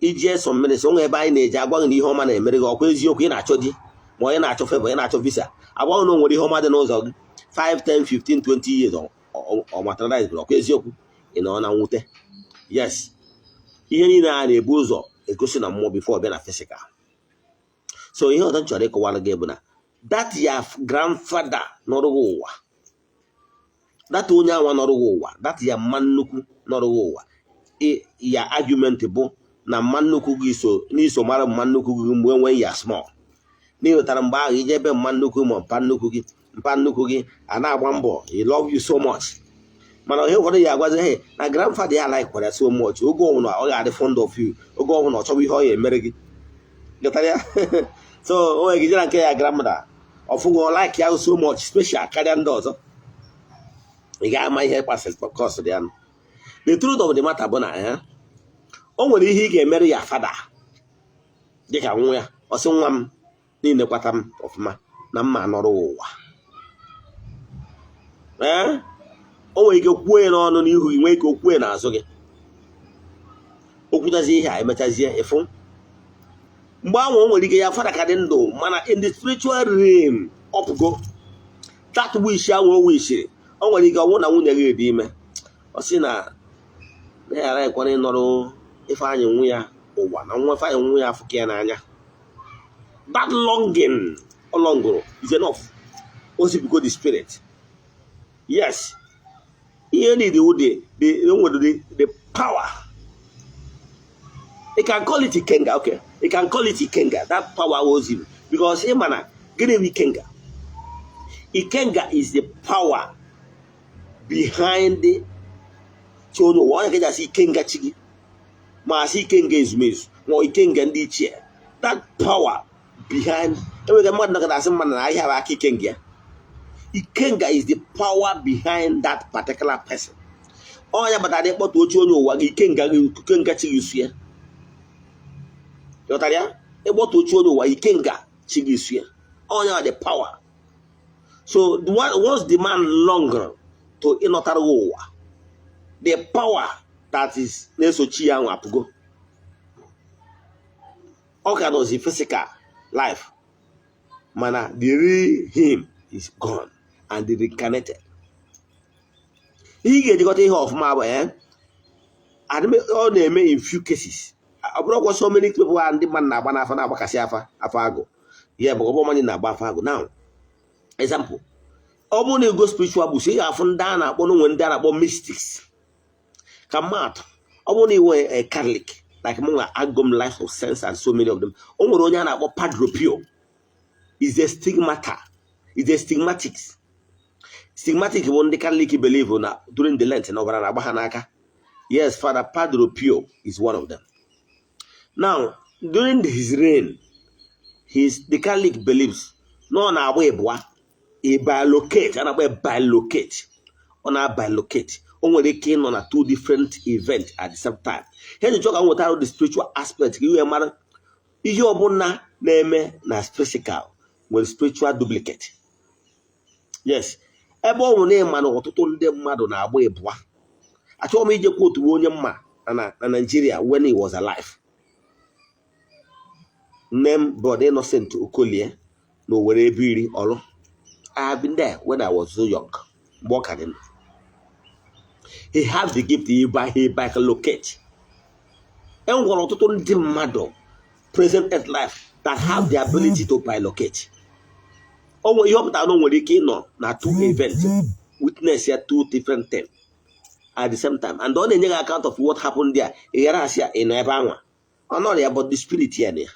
S1: ije some minutes onwe ebe anyị na-eji agwa gị na ihe ọma na-emere gị. Ọkwa eziokwu, ị na-achọ di, ma onye na-achọ favour, ị na-achọ visa, agwa gị na o nwere ihe ọma dị n'ụzọ gị, 5, 10, 15, 20 years ọ materialize bụrụ. Ọkwa eziokwu, ị nọ na mwute. Yes, ihe niile a na-ebu ụzọ egosi na mmụọ before bịa na physical. So ihe ọzọ m chọrọ ịkọwara gị bụ na that ya grandfather nọrọ gị ụwa, that onye anwa nọrọ gị ụwa, that ya mma nnukwu nọrọ gị ụwa, ya argument bụ na mma nnukwu gị so n'iso mara mma nnukwu gị mgbe enwe ya small n'ịghọtara. Mgbe ahụ ije ebe mma nnukwu ma mpa nnukwu gị, mpa nnukwu gị a na-agba mbọ, he love you so much. Mana ihe ụfọdụ ya agwazi, hey, na grandfather ya like kwara ya so much, oge ọbụla ọ ga-adị fond of you, oge ọbụla ọ chọba ihe ọ ya emere gị. Ghọtara ya? So o nwere ike ije na nke ya grandmother, ọfụgụ like ya so much, special karịa ndị ọzọ. Ị ga-ama ihe kpasịrị kọsịrị ya. The truth of the matter bụ na ya o nwere ihe ị ga-emere ya father, dịka nwa ya, ọ sị, "Nwa m niile kwata m ọfụma na mma nọrọ ụwa." Ee, o nwere ike kwuo ya n'ọnụ n'ihu gị, nwee ike kwuo ya n'azụ gị. O kwutazie ihe a, emechazie ịfụ mgbe ahụ o nwere ike ya father ka dị ndụ, mana in the spiritual realm ọpụgo. That wish ahụ o wishiri, o nwere ike ọ bụrụ na nwunye gị dị ime, ọ sị na na ya ghara ekwana ịnọrọ Ifeanyị nwa ya ụwa, na nwa Ifeanyị nwa ya afụka ya n'anya. That longing ọ longụrụ is enough. O zibugo the spirit. Yes, ihe need wụ the nwere the power. You can call it ikenga. Okay, you can call it ikenga, that power was him, because ị ma na gịnị bụ ikenga? Ikenga is the power behind chi onye ụwa. Onye ka eji asị ikenga chi gị, ma asị ikenga ezumezu, ma ọ ikenga ndị ichie. That power behind, enwere mmadụ nọkọta asị mmadụ na ahịa bụ aka ikenga ya. Ikenga is the power behind that particular person. Onye batara ịkpọta oche onye ụwa gị, ikenga gị, ikenga chi gị su ya. Ghọtara ya? Ịkpọta oche onye ụwa, ikenga chi gị su ya. Onye the power. So the one, once the man longer to ịnọtara gị ụwa, the power that is na-esochi ya nwa apụgo. Ọ ka nọzi physical life, mana the real him is gone and reincarnated. Ihe ị ga-ejikọta ihe ọfụma bụ ọ na-eme in few cases. Ọ bụrụkwa so many people a ndị mmadụ na-agba n'afa, na-agbakasị afa, afa agụ ya bụ ọgbọ mmadụ na-agba afa agụ. Now, example, ọ bụrụ na ego spiritual books, ị ga-afụ ndị a na-akpọ n'onwe, ndị a na-akpọ mystics. Ka mmadụ, ọ bụrụ na iwe a Catholic like mụ nwa, agụ m Life of Saints and so many of them. O nwere onye a na-akpọ Padre Pio, is a stigmata, is a stigmatics. Stigmatic bụ ndị Catholic believe na during the Lent na ọbara na-agba ha n'aka. Yes, Father Padre Pio is one of them. Now, during his reign, the Catholic believes na ọ na-agba ịbụa, bilocate, a na-akpọ bilocate. Ọ na-bilocate, o nwere ike ịnọ na two different events at the same time. Ha ji chọọ ka m nwetara the spiritual aspect, ka iwe mara ihe ọbụla na-eme na physical nwere spiritual duplicate. Yes, ebe ọ bụ na ịma na ọtụtụ ndị mmadụ na-agba ịbụa. Achọghị m ijekwa otu onye mma na Nigeria when he was alive, name Brother Innocent Okolie na Owerri ebe iri ọrụ. I have been there when I was so young, mgbe ọ ka dị ndụ. He has the gift, he bilocate. E nwere ọtụtụ ndị mmadụ present earth life that have the ability to bilocate. O nwere ihe ọ pụtara na o nwere ike ịnọ na two events, witness ya two different things at the same time, and ọ na-enye gị account of what happened there. Ị ghara asị ya ị nọ ebe anwa, ọ nọrọ ya, but the spirit ya na ya.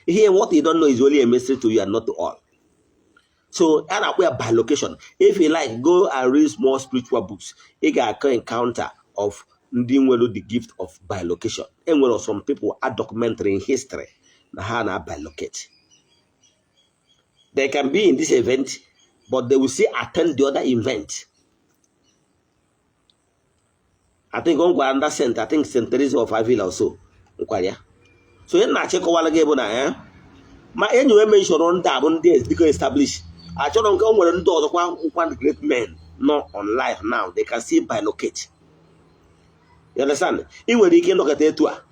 S1: Ihe what you don't know is only a mystery to you and not to all. So a na-akpọ ya bilocation. If you like, go and read more spiritual books. Ị ga-akọ encounter of ndị nwere the gift of bilocation. Enwere some people are documentary in history na ha na bilocate. They can be in this event, but they will still attend the other event. I think ọ gwara ndị saint, I think Saint Teresa of Avila or so nkwara ya. So ihe na-achịkọwara gị bụ na ma enyi wee mention ndị a bụ ndị dịka establish. Achọrọ nke o nwere ndị ọzọkwa nkwa, great men nọ on life now, they can still bilocate. You understand? Ị nwere ike ịnọkọta etu a,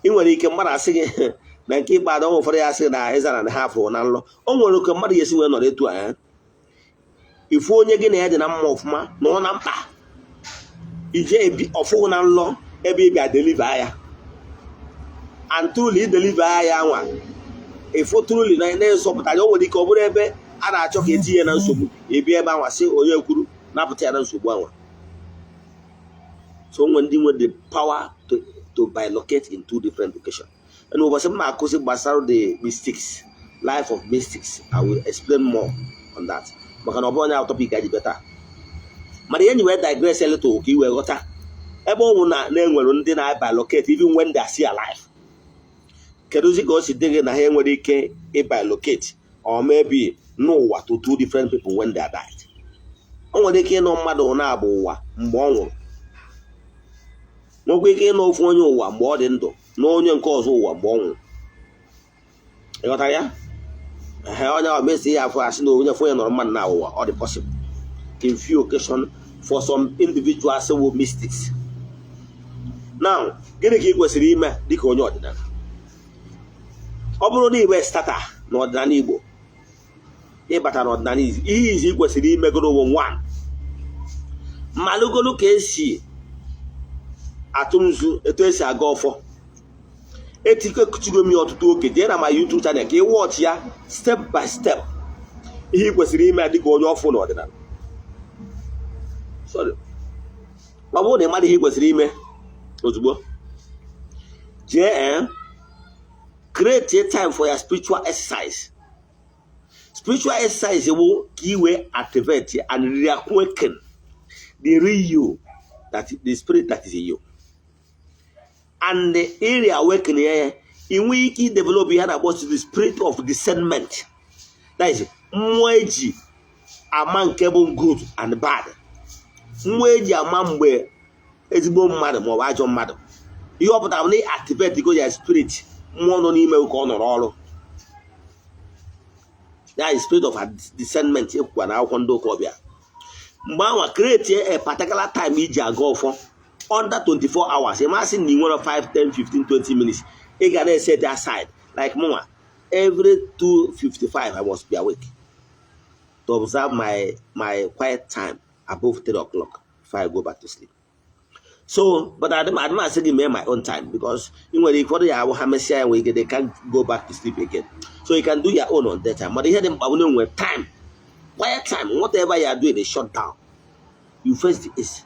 S1: ị nwere ike mmadụ asị gị na nke ikpeazụ ọ ụfọdụ ya asị na ịzara na ha fụrụ na nlọ. O nwere oke mmadụ ga-esi wee nọrọ etu a, ifu onye gị na ya dị na mma ọfụma nọ na mkpa, ije ebi ọfụghị na nlọ ebe ị bịa deliver ya, and truly deliver ya nwa, ịfụ truly na na-ezọpụta ya. O nwere ike ọ bụrụ ebe a na-achọ ka etinye na nsogbu, ebi ebe anwa sị onye kwuru napụta ya na nsogbu anwa. So nwere ndị nwere the power to bilocate in two different locations. And ụbọchị m na-akụzi gbasara the mystics, life of mystics, I will explain more on that, maka na ọ bụrụ onye ahụ topic anyị bịa taa. Mana ihe nyi wee digress a little ka i wee ghọta ebe ọ bụ na na-enwere ndị na-bilocate even when they are still alive. Kedụzi ka o si dị gị na ha enwere ike ịbilocate or maybe n'ụwa to two different people when they are died? O nwere ike ịnọ mmadụ na-abụ ụwa mgbe ọ nwụrụ, nwekwa ike ịnọ ofu onye ụwa mgbe ọ dị ndụ na onye nke ọzọ ụwa mgbe ọ nwụrụ. Ịghọtara ya? Ehe, onye ahụ mesi ya afọ asị na onye fụ onye nọrọ mmadụ na ụwa. Ọ dị possible in few occasion for some individuals who mystics. Now, gịnị ka ị kwesịrị ime dịka onye ọdịnala? Ọ bụrụ na igbe starter n'ọdịnala Igbo, ịbata n'ọdịnala izi, ihe izi ị kwesịrị imegoro bụ one, malụgolu ka esi atụ nzu, etu esi aga ọfọ. Etikọchigo m ya ọtụtụ oge. Jee na ma YouTube channel ka ị watch ya step by step, ihe ị kwesịrị ime dịka onye ọfụ n'ọdịnala. Sorry, ọ bụrụ na ị mmadụ ihe ị kwesịrị ime ozugbo, jee create a time for your spiritual exercise. Spiritual exercise wụ ka ị wee activate and reawaken the real you, that the spirit that is in you, and the reawaken ya, ị nwee ike develop ihe a na-akpọ the spirit of discernment, that is mmụọ eji ama nke bụ good and bad, mmụọ eji ama mgbe ezigbo mmadụ maọbụ ajọ mmadụ. Ihe ọ pụtara bụ na ị activate go ya spirit, mmụọ nọ n'ime ka ọ nọrọ ọrụ ya is spirit of discernment. Ekwukwa na akwụkwọ ndị ụka ọbịa mgbe anwa, create a particular time iji aga ọfọ under 24 hours. Ị masị na ị nwere 5, 10, 15, 20 minutes, ị ga na-eset aside. Like mụnwa, every 2:55 I must be awake to observe my quiet time above 3 o'clock before I go back to sleep. So, but adị m asị gị mee my own time, because ị nwere ike ụfọdụ ya ahụ ha mesịa ya nwere ike they can't go back to sleep again. So you can do your own on that time. Mana ihe dị mkpa bụ na enwere time, quiet time. Whatever you are doing is shut down. You face the east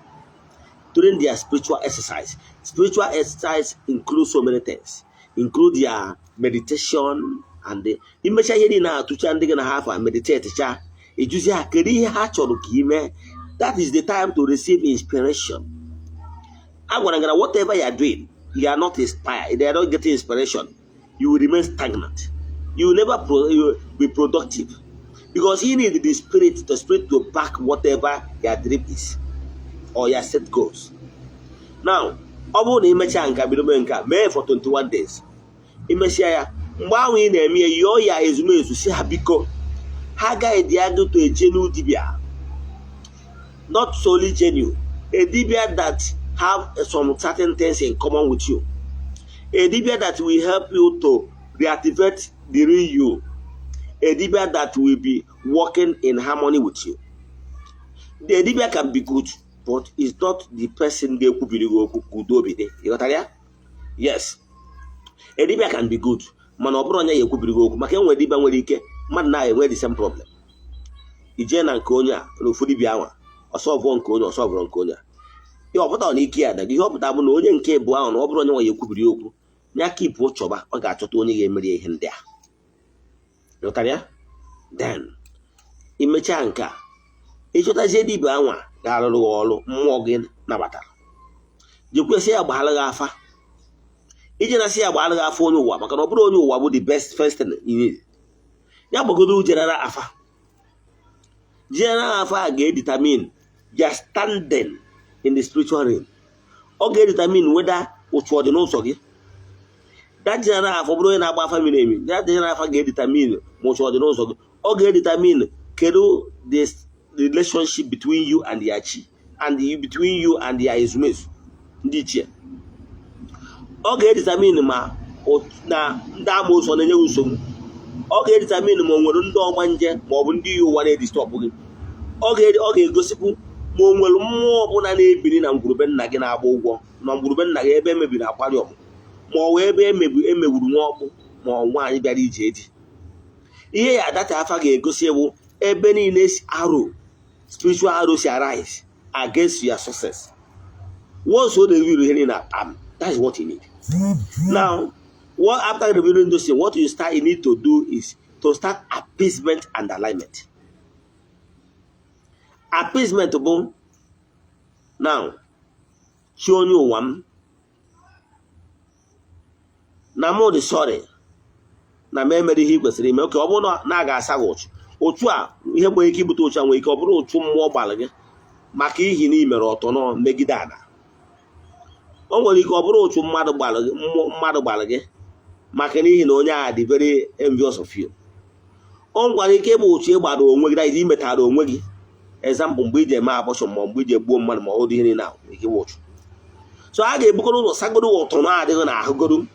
S1: during their spiritual exercise. Spiritual exercise includes so many things, include their meditation and the imecha ihe niile atụcha ndị gị na ha afọ meditate cha, ejuzi ha kedu ihe ha chọrọ ka ime. That is the time to receive inspiration. A gwara gị na whatever you are doing, you are not inspired, they are not getting inspiration, you will remain stagnant. You will never you will be productive, because you need the spirit to back whatever your dream is or your set goals. Now, ọ bụrụ na imechaa nka, bido mee nke a, mee for 21 days. Imesịa ya, mgbe ahụ ị na-eme ya, yọọ ya ezumezu, si ha biko, ha guide ya to a genuine dibia. Not solely genuine, a dibia that have some certain things in common with you, a dibia that will help you to reactivate the real you, a dibia that will be working in harmony with you. The dibia can be good, but it's not the person ga-ekwubiri gị okwu ka udo obi dị. Ịghọtara ya? Yes, a dibia can be good, mana ọ bụrụ onye ya ekwubiri gị okwu, maka enwere dibia nwere ike mmadụ na-enwe the same problem. Ijee na nke onye a na ofu dibia anwa, ọsọvụọ nke onye, ọsọvụrụ nke onye a, ihe ọpụta na ike ya daga. Ihe ọpụta bụ na onye nke bụ ahụ, na ọ bụrụ onye nwe ya ekwubiri okwu ya, kipụ chọba, ọ ga-achọta onye ga-emeri ya ihe ndị a. Ghọtara ya? Then imechaa nke a, ịchọtazie dibia anwa ga-arụrụ gị ọrụ mmụọ gị nabatara, jekwesị ya gbara gị afa. Iji na sị ya gbara gị afa onye ụwa, maka na ọ bụrụ onye ụwa bụ the best first thing you need. Ya gbagodo general afa. General afa a ga-edetermine your standing in the spiritual realm. Ọ ga-edetermine whether ụchụ ọ dị n'ụzọ gị. That general afa, ọ bụrụ onye na-agba afa miri emi, that general afa ga-edetermine ma ụchụ ọ dị n'ụzọ gị. Ọ ga-edetermine kedu the relationship between you and your chi and between you and your ezumezu, ndị ichie. Ọ ga-edetermine ma na ndị amoosu ọ na-enye gị nsogbu. Ọ ga-edetermine ma o nwere ndị ọgbanje ma ọ bụ ndị iyi ụwa na-edisturb gị. Ọ ga-egosikwu ma o nwere mmụọ ọbụla na-ebiri na ngwurube nna gị, na-agba ụgwọ na ngwurube nna gị, ebe emebiri akwari ọmụmụ, ma ọ wee ebe emegburu nwa ọkpụ, ma ọ nwaanyị bịara ije di. Ihe ya data afa ga-egosi ewu ebe niile si arrow, spiritual arrow si arise against your success. Once o reveal ihe niile, that is what you need. Now, what after revealing those things, what you need to do is to start appeasement and alignment. Appeasement bụ, now, chi onye ụwa m, na mụ dị sorry na m emere ihe ị kwesịrị ime. Oke ọ bụrụ na a ga-asa gị ụchụ, ụchụ a, ihe nwere ike ibute ụchụ a nwere ike ọ bụrụ ụchụ mmụọ gbara gị maka ihi na ị mere ọtọ nọ megide ala. O nwere ike ọ bụrụ ụchụ mmadụ gbara gị, mmụọ mmadụ gbara gị maka n'ihi na onye a dị very envious of you. O nwekwara ike ịbụ ụchụ ị gbara onwe gị, that is, imetara onwe gị. Example, mgbe iji eme abortion, ma mgbe iji egbuo mmadụ, ma ọ dị ihe niile ahụ nwere ike ịbụ ụchụ. So a ga-ebukọrọ ụzọ sagoro ụtọ na adịghị n'ahụgoro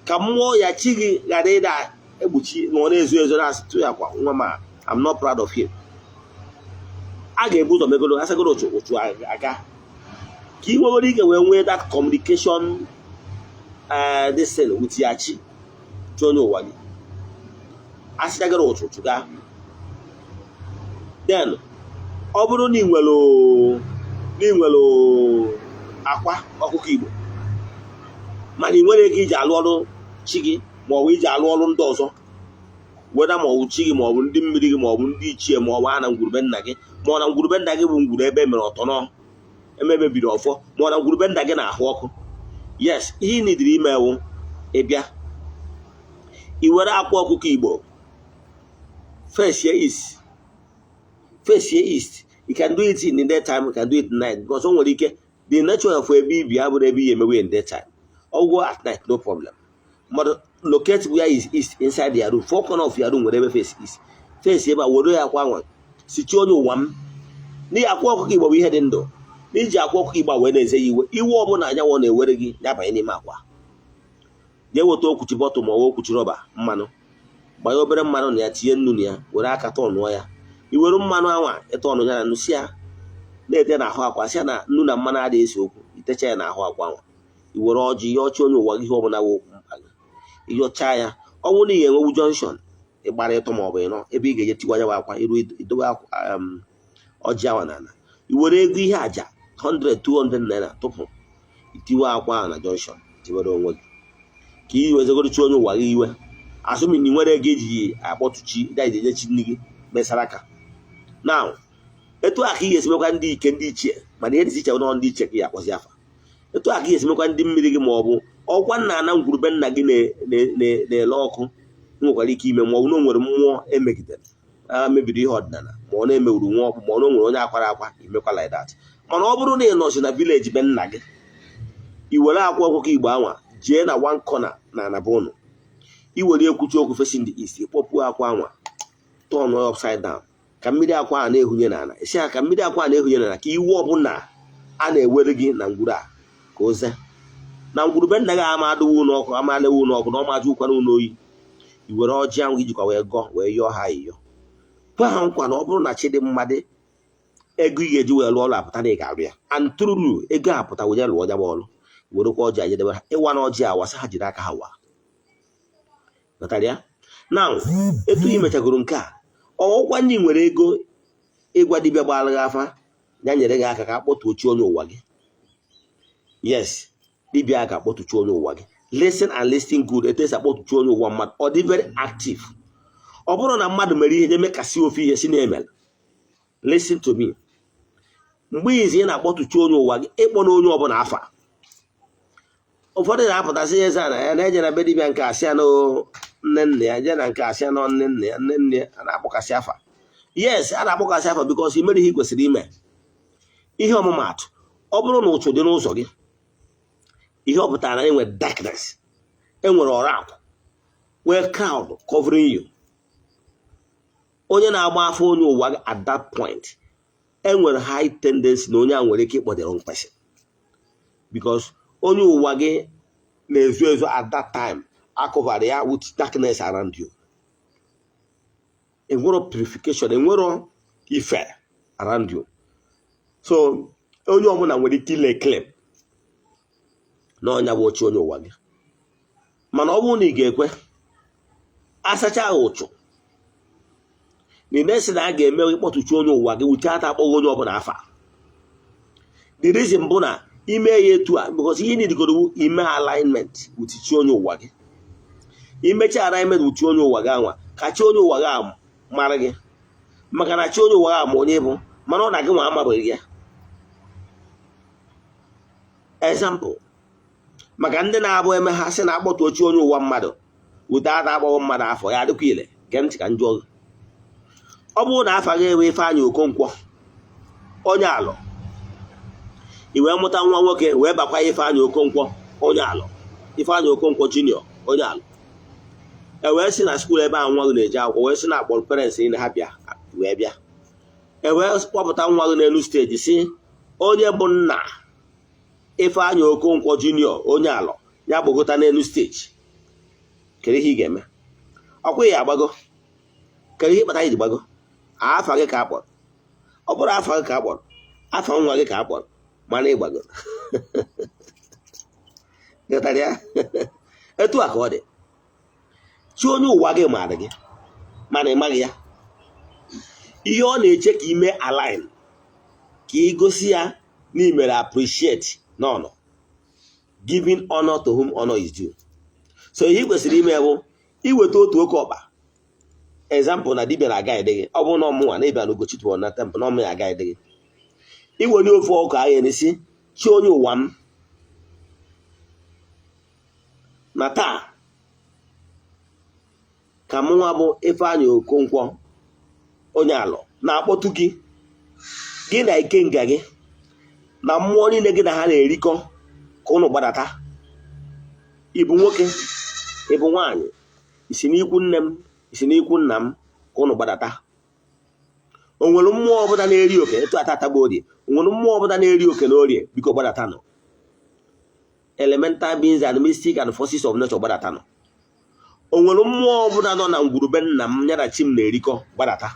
S1: ka mmụọ ya, chi gị, ghara ịda ekpuchi na ọ na-ezo ezo, na-asị tụ ya kwa nwa ma I'm not proud of him. A ga-ebu ụzọ megoro, asagoro ụchụ, ụchụ aga, ka ị nwegoro ike wee nwee that communication, this thing with ya, chi, chi onye ụwa gị. Asịchagoro ụchụ, ụchụ gaa. Then ọ bụrụ na ị nwere akwa ọkụkọ Igbo, mana ị nwere ego iji alụ ọrụ chi gị, ma ọ bụ iji alụ ọrụ ndị ọzọ, weda ma ọ bụ chi gị, ma ọ bụ ndị mmiri gị, ma ọ bụ ndị ichie, ma ọ bụ ha na ngwurube nna gị, ma ọ na ngwurube nna gị bụ ngwuru ebe e mere ọtọnọ emebebiri ọfọ, ma ọ na ngwurube nna gị na-ahụ ọkụ. Yes, ihe ị nidiri ime wụ ịbịa i were akwa ọkụkọ Igbo, face east, face east. You can do it in the daytime, you can do it at night, because o nwere ike the nature of ebe ibi abụrụ ebe ihe emewe in daytime. Or go at night, no problem. But locate where is east inside their room, four corner of your room nwere ebe face east. Face ebe a, were ya akwa nwa, sichi onye ụwa m, n'ihi akwa ọkụkọ Igbo bụ ihe dị ndụ. N'iji akwa ọkụkọ Igbo wee na-eze ya iwe, iwe ọbụla anyanwụ na-ewere gị, ya banye n'ime akwa. Jee weta okwuchi bottle ma ọ bụ okwuchi rọba mmanụ, gbanye obere mmanụ na ya, tinye nnu na ya, were aka tọnụọ ya. Iwere mmanụ anwa ịtọnụ ya na nnu, si ya na-ete n'ahụ akwa, si ya na nnu na mmanụ adịghị ese okwu. Itecha ya n'ahụ akwa ahụ, i were ọjị yọọchi onye ụwa gị ihe ọbụla wụ mkpa gị. Ịyọcha ya, ọ bụrụ na ị ga-enwewu junction ịgbara ịtọ ma ọ bụ ịnọ ebe ị ga-eje tiwa ya bụ akwa, iru idobe ọjị awa n'ala, i were ego ihe aja 100 200 naira tụpụ, itiwe akwa ahụ na junction, tiwere onwe gị ka i wezegorochi onye ụwa gị iwe. Asụmi na ị nwere ego iji akpọtụchi eje chi nne gị mesara aka. Now, etu a ka ị ga-esi mekwa ndị ike, ndị ichie, mana ihe dị iche nọ ndị ichie ka ị akpọzi afa. Etu a ka ị ga-esi mekwa ndị mmiri gị, ma ọ bụ ọkwa nna ana ngwurube nna gị na-ele ọkụ nwekwara ike ime, ma ọ bụ na o nwere mmụọ emegidere a mebiri ihe ọdịnala, ma ọ na-emewuru nwa ọkpụ, ma ọ na o nwere onye akwara akwa, imekwa like that. Mana ọ bụrụ na ị nọzi na village be nna gị, i were akwa ọkụkọ Igbo anwa jee na one corner na anaba ụnụ, i were ekwuchi okwu facing the east, kpọpuo akwa anwa, turn upside down, ka mmiri akwa a na-ehunye n'ala. Esi ha ka mmiri akwa a na-ehunye n'ala, ka iwu ọbụla a na-ewere gị na ngwuru a ka oze na ngwurube nna gị ama adịwo ụlọ ọkụ, ama alewo ụlọ ọkụ, na ọma ajụ ụkwana ụlọ oyi. I were ọjị ahụ ijikwa wee gọọ, wee yọọ ha ayịyọ, kwe ha nkwa na ọ bụrụ na chi dị mma dị, ego ị ga-eji wee lụọ ọrụ apụta, na ị ga-arụ ya. And truly, ego apụta, wee lụọ ya bụ ọrụ. Werekwa ọjị ajedebe ha ịwa na ọjị awa, sị ha jiri aka ha wa. Ghọtara ya? Now, etu ị mechagoro nke a, ọgwụkwa ndị nwere ego ịgwa dibịa gbara gị afa ya nyere gị aka ka akpọtuo chi onye ụwa gị. Yes, dibịa a ga-akpọtuchi onye ụwa gị. Listen and listen good. Etu esi akpọtuchi onye ụwa mmadụ, ọ dị very active. Ọ bụrụ na mmadụ mere ihe na-emekasị ofe ihe si na-emere, listen to me, mgbe izi ị na-akpọtuchi onye ụwa gị, ịkpọ na onye ọbụla afa. Ụfọdụ na-apụtasị ya eze na ya na-eje na be dibịa nke asịa na nne nna ya, je na nke asịa na nne nna ya, nne nne ya, a na-akpọkasị afa. Yes, a na-akpọkasị afa because i mere ihe ị kwesịrị ime. Ihe ọmụmaatụ, ọ bụrụ na ụchụ dị n'ụzọ gị, ihe ọ pụtara na enwere darkness, enwere ọrụ akwụ nwee crowd covering you. Onye na-agba afọ onye ụwa gị at that point, enwere high tendency na onye a nwere ike ịkpọ the wrong person, because onye ụwa gị na-ezo ezo at that time, akụvara ya with darkness around you. Enwero purification, enwero ife around you, so onye ọbụla nwere ike ile claim na ọnya bụ oche onye ụwa gị. Mana ọ bụrụ na ị ga-ekwe asacha ụchụ na ị na-esi na a ga-eme ịkpọtụchi onye ụwa gị wuche ata akpọghị onye ọbụla afa. The reason bụ na ime ya etu a, because ihe nidigoro ime alignment with chi onye ụwa gị. Imecha alignment with chi onye ụwa gị anwa, ka chi onye ụwa gị a mara gị, maka na chi onye ụwa gị ama onye bụ, mana ọ na gị nwa amabeghị ya. Example, maka ndị na-abụ eme ha sị na akpọtụ ochi onye ụwa mmadụ wute ata akpọghọ mmadụ afọ ya adịkwa ile. Gee ntị ka m jụọ gị: ọ bụrụ na afa gị ewe Ifeanyị Okonkwo onye alọ, i wee mụta nwa nwoke wee bakwa Ifeanyị Okonkwo onye alọ, Ifeanyị Okonkwo Junior onye alọ, e wee sị na school ebe ahụ nwa gị na-eje akwụkwọ, wee sị na akpọrọ parents na ha bịa, wee bịa, e wee kpọpụta nwa gị n'elu stage, si onye bụ nna Ifeanyị Okonkwo Junior onye alọ ya gbagota n'elu stage, kedu ihe ị ga-eme? Ọkwa ya agbago. Kedu ihe kpatara iji gbago? Afa gị ka a kpọrọ. Ọ bụrụ afa gị ka a kpọrọ, afa nwa gị ka a kpọrọ, mana ị gbagoro. Ghọtara ya? Etu a ka ọ dị. Chi onye ụwa gị maara gị, mana ị maghị ya. Ihe ọ na-eche ka ime align, ka ị gosi ya na ị mere appreciate na ọ nọ, giving honor to whom honor is due. So ihe ị kwesịrị ime bụ iweta otu oke ọkpa. Example, na dibịa na-aga ede gị, ọ bụrụ na ọmụnwa na ịbịa na Ugochi tụrụ na temple na ọmụ ya aga ede gị, iwere ofu ọkụ ahụ n'isi chi onye ụwa m na taa ka mụnwa bụ Ifeanyị Okonkwo onye alọ na-akpọtụ gị, gị na ikenga gị na mmụọ niile gị na ha na-erikọ, ka ụnụ gbadata. Ịbụ nwoke, ịbụ nwaanyị, isi n'ikwu nne m, isi n'ikwu nna m, ka ụnụ gbadata. O nwere mmụọ ọbụla na-eri oke etu atata bụ orie? O nwere mmụọ ọbụla na-eri oke na orie? Biko gbadata nọ. Elemental beings and mystic and forces of nature, gbadata nọ. O nwere mmụọ ọbụla nọ na ngwurube nna m ya na chi m na-erikọ? Gbadata.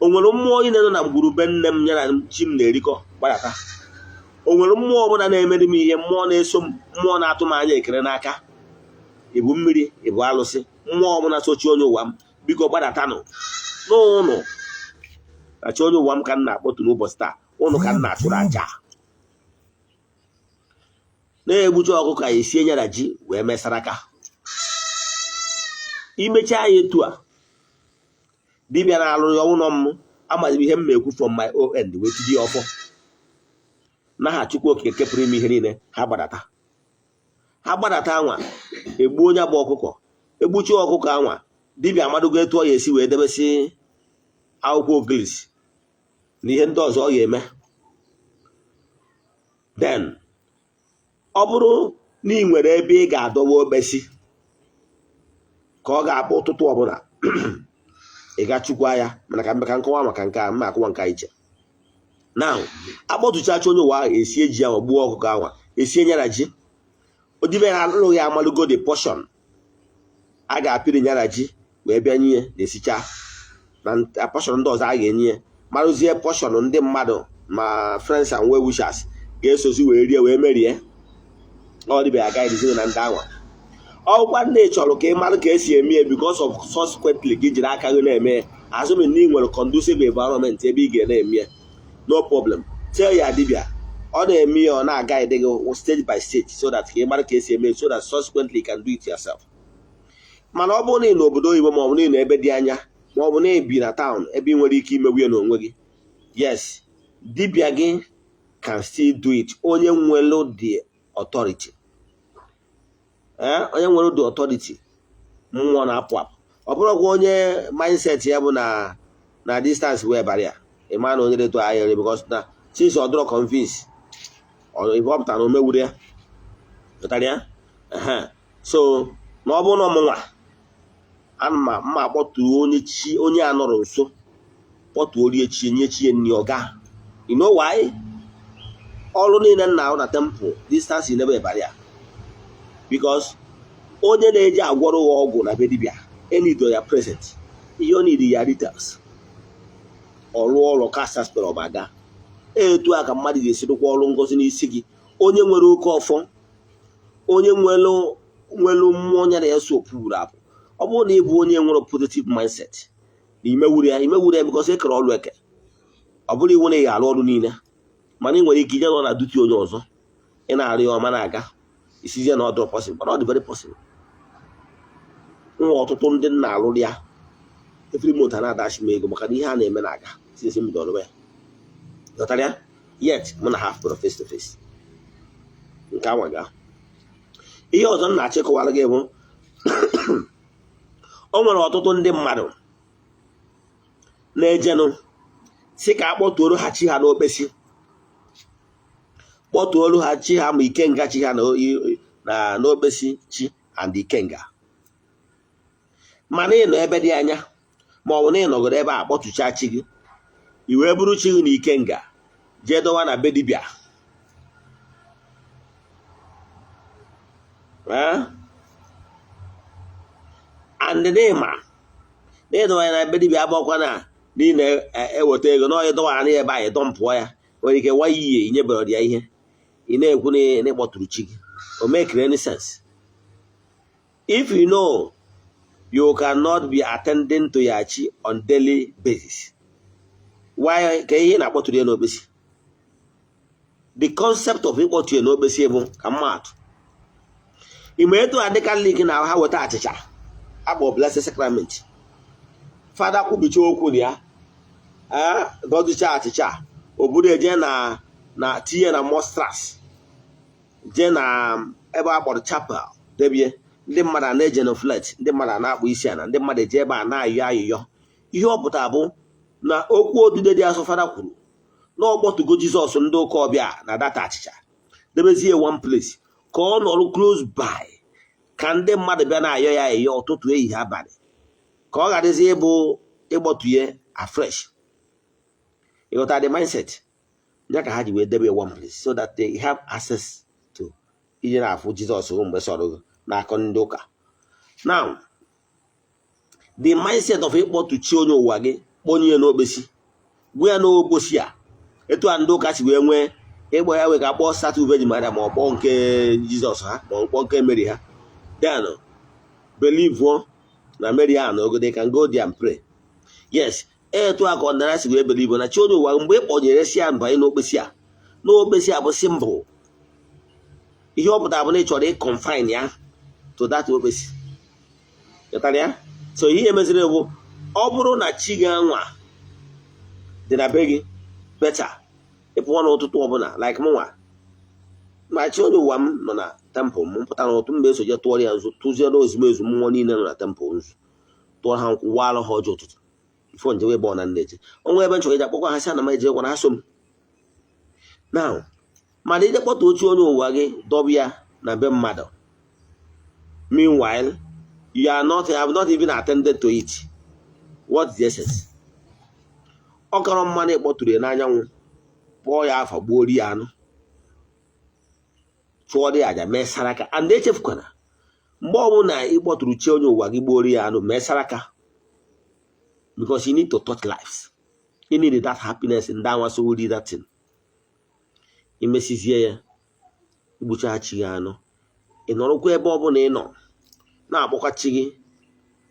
S1: O nwere mmụọ niile nọ na ngwurube nne m ya na chi m na-erikọ? Gbadata. O O nwere mmụọ ọbụla na-emere m ihe, mmụọ na-eso m, mmụọ na-atụ m anya ekere n'aka, ịbụ mmiri, ịbụ alụsị, mmụọ ọbụla sochi onye ụwa m, biko gbadatanụ n'ụnụ na chi onye ụwa m ka m na-akpọtu n'ụbọchị taa. Ụnụ ka m na-achụrụ aja na-egbucha ọkụkọ a, esie ya na ji wee mesaraka. Imechaa ya etu a, dibịa na-alụ ya ụlọ m amaghị m ihe m ma-ekwu from my own end wee tinye ya ọfọ n'aha Chukwu Okike nke pụrụ ime ihe niile. Ha gbadata, ha gbadata anwa, egbuo onye bụ ọkụkọ, egbuchi ọkụkọ anwa. Dibịa amadogo etu ọ ya esi wee debesị akwụkwọ ogilisi na ihe ndị ọzọ ọ ga-eme. Then ọ bụrụ na ị nwere ebe ị ga-adọwa okpesi ka ọ ga-akpọ ụtụtụ ọbụla, ị ga-chukwa ya. Mana ka ka nkọwa maka nke a, mma akụwa nke a iche. Now, akpọtụchacha onye ụwa ahụ, esie ji ahụ, gbuo ọkụkọ ahụ, esie nyara ji. Odibịa na alụghị amalụgo the portion a ga-apịrị nyara ji wee bịa nye na-esicha na portion ndị ọzọ a ga-enye ya, marụzie portion ndị mmadụ ma friends and well wishers ga-esozi wee rie wee merie. Ọ dịbịa agaghị na ndị anwa. Ọgwa nne chọrọ ka ị mara ka esi eme ya, because of subsequently gị jiri aka gị na-eme ya, assuming na ị nwere conducive environment ebe ị ga na-eme ya, no problem. Tell ya dibịa ọ na-eme ya, ọ na-guide gị stage by stage so that ka ị mara ka esi eme, so that subsequently you can do it yourself. Mana ọ bụrụ na ị n'obodo oyibo, ma ọ bụ na ị nọ ebe dị anya, ma ọ bụ na ị bi na town ebe ị nwere ike imegbu ya n'onwe gị, yes, dibịa gị can still do it. Onye nwere the authority, onye nwere the authority mmụọ na-apụ apụ, ọ bụrụkwa onye mindset ya bụ na distance wee barrier. Ịma na onye detu ahịrị, because na since ọ dụrọ convince, ife ọ pụtara na o mewuru ya pụtara ya. So na ọ bụrụ na ọmụnwa ana mma akpọtuo onye chi onye a nọrọ nso, kpọtuo rie chi, nye chi ya nni, ọga. You know why? Ọrụ niile nna ahụ na temple, distance is never a barrier, because onye na-eji agwọrọ ya ọgwụ na be dibịa enido ya present, ihe ọ need ya details, ọrụ ọrụ cast spell ọmaga. Etu a ka mmadụ ga-esi rụkwa ọrụ ngozi n'isi gị. Onye nwere oke ọfọ, onye nwere nwere mmụọ ya na ya so pụrụ apụ. Ọ bụrụ na ị bụ onye nwere positive mindset na imewuru ya, imewuru ya, because ekere ọrụ eke. Ọ bụrụ iwu na ị ga-arụ ọrụ niile, mana ị nwere ike ije nọ na duty onye ọzọ, ị na-arụ ya ọma na-aga isizie na ọ dị possible, mana ọ dị very possible. Nwa ọtụtụ ndị nna alụrụ ya every month a na-adachi m ego maka na ihe a na-eme na-aga since m bidoro ya. Ghọtara ya? Yet mụ na ha pụrụ face to face. Nke anwa ga ihe ọzọ m na-achọ ịkọwara gị bụ, o nwere ọtụtụ ndị mmadụ na-ejenụ si ka a kpọtuoro ha chi ha n'okpesi, kpọtuoro ha chi ha ma ikenga chi ha na n'okpesi chi and ikenga. Mana ị nọ ebe dị anya, ma ọ bụ na ị nọgoro ebe a kpọtụcha chi gị, i wee bụrụ chi gị na ikenga jee dọwa na be dibịa. And n'ịma na ịdọwa ya na be dibịa abụọkwa na n'ihi na-eweta ego na onye dọwara na ebe ahụ dọmpụọ ya, nwere ike nwa ihe inyebere ya ihe ị na-ekwu na ịkpọtụrụ chi gị. O make any sense? If you know you cannot be attending to your chi on daily basis, why ka ihe na-akpọtụrụ ya n'okpesi? The concept of ịkpọtụ ya n'okpesi bụ ka mmadụ ime etu a dị Catholic na ha weta achịcha akpọ Blessed Sacrament, fada kwubicha okwu na ya, gọzicha achịcha, o buru eje na tinye na monstrance, jee na ebe a kpọrọ chapel debie. Ndị mmadụ a na-eje na flet, ndị mmadụ a na-akpụ isi ala, ndị mmadụ eje ebe a na-ayọ ayịyọ. Ihe ọ pụtara bụ na okwu odide dị asọ fada kwuru na ọ kpọtugo Jizọs ndị ụka ọbịa na data achịcha, debezie one place ka ọ nọrọ close by, ka ndị mmadụ bịa na-ayọ ya ayịyọ ụtụtụ, ehihie, abalị, ka ọ gharazi ịbụ ịgbọtụnye afresh. Ịghọta the mindset ya? Ka ha ji wee debe one place so that they have access to ije na-afụ Jizọs mgbe sọrọ gị n'akọ ndị ụka. Now, the mindset of ịkpọtụ chi onye ụwa gị, kpọnye ya n'okpesi, gwa ya n'okposi a, etu a ndị ụka si wee nwee Ịgbọ ya wee ka kpọọ statue Virgin Maria, ma ọ kpọọ nke Jizọs ha, ma ọ kpọọ nke Mary ha, then believe na Mary ahụ na ogode can go there and pray. Yes, etu a ka ọdịnala si wee believe na chi onye ụwa. Mgbe ị kpọnyere si ya banye n'okpesi a, n'okpesi a bụ symbol, ihe ọ pụtara bụ na ị chọrọ ị confine ya to that okpesi. Ghọtara ya? So ihe meziri bụ, ọ bụrụ na chi gị anwa dị na be gị, better ịpụọ n'ụtụtụ ọbụla, like mụnwa ma chi onye ụwa m nọ na temple m, pụta n'ụtụ mgbe eso je tụọrọ ya nzu, tụziere ozumezu mmụọ niile nọ na temple nzu, tụọrọ ha nkwụ, waalụ ha ọjọọ ụtụtụ ifo njewe ebe ọ na nneje onwe ebe nchọrọ ije, akpọkwa ha, sị ana m eje gwara ha so m now. Mana ije kpọta oche onye ụwa gị dọba ya na be mmadụ, meanwhile you are not have not even attended to it, what is the essence? Ọ kọrọ mmanụ ịkpọtụrụ ya n'anyanwụ, kpọọ ya afa, gbuo ya anụ, chụọ ya aja, mee saraka. And echefukwana, mgbe ọbụla ị kpọtụrụ chi onye ụwa gị, gbuoro ya anụ, mee saraka, because you need to touch lives, you need that happiness. Ndị anwa so ri that thing, imesizie ya, igbucha chi gị anụ, ị nọrọkwa ebe ọbụla ị nọ na-akpọkwa chi gị.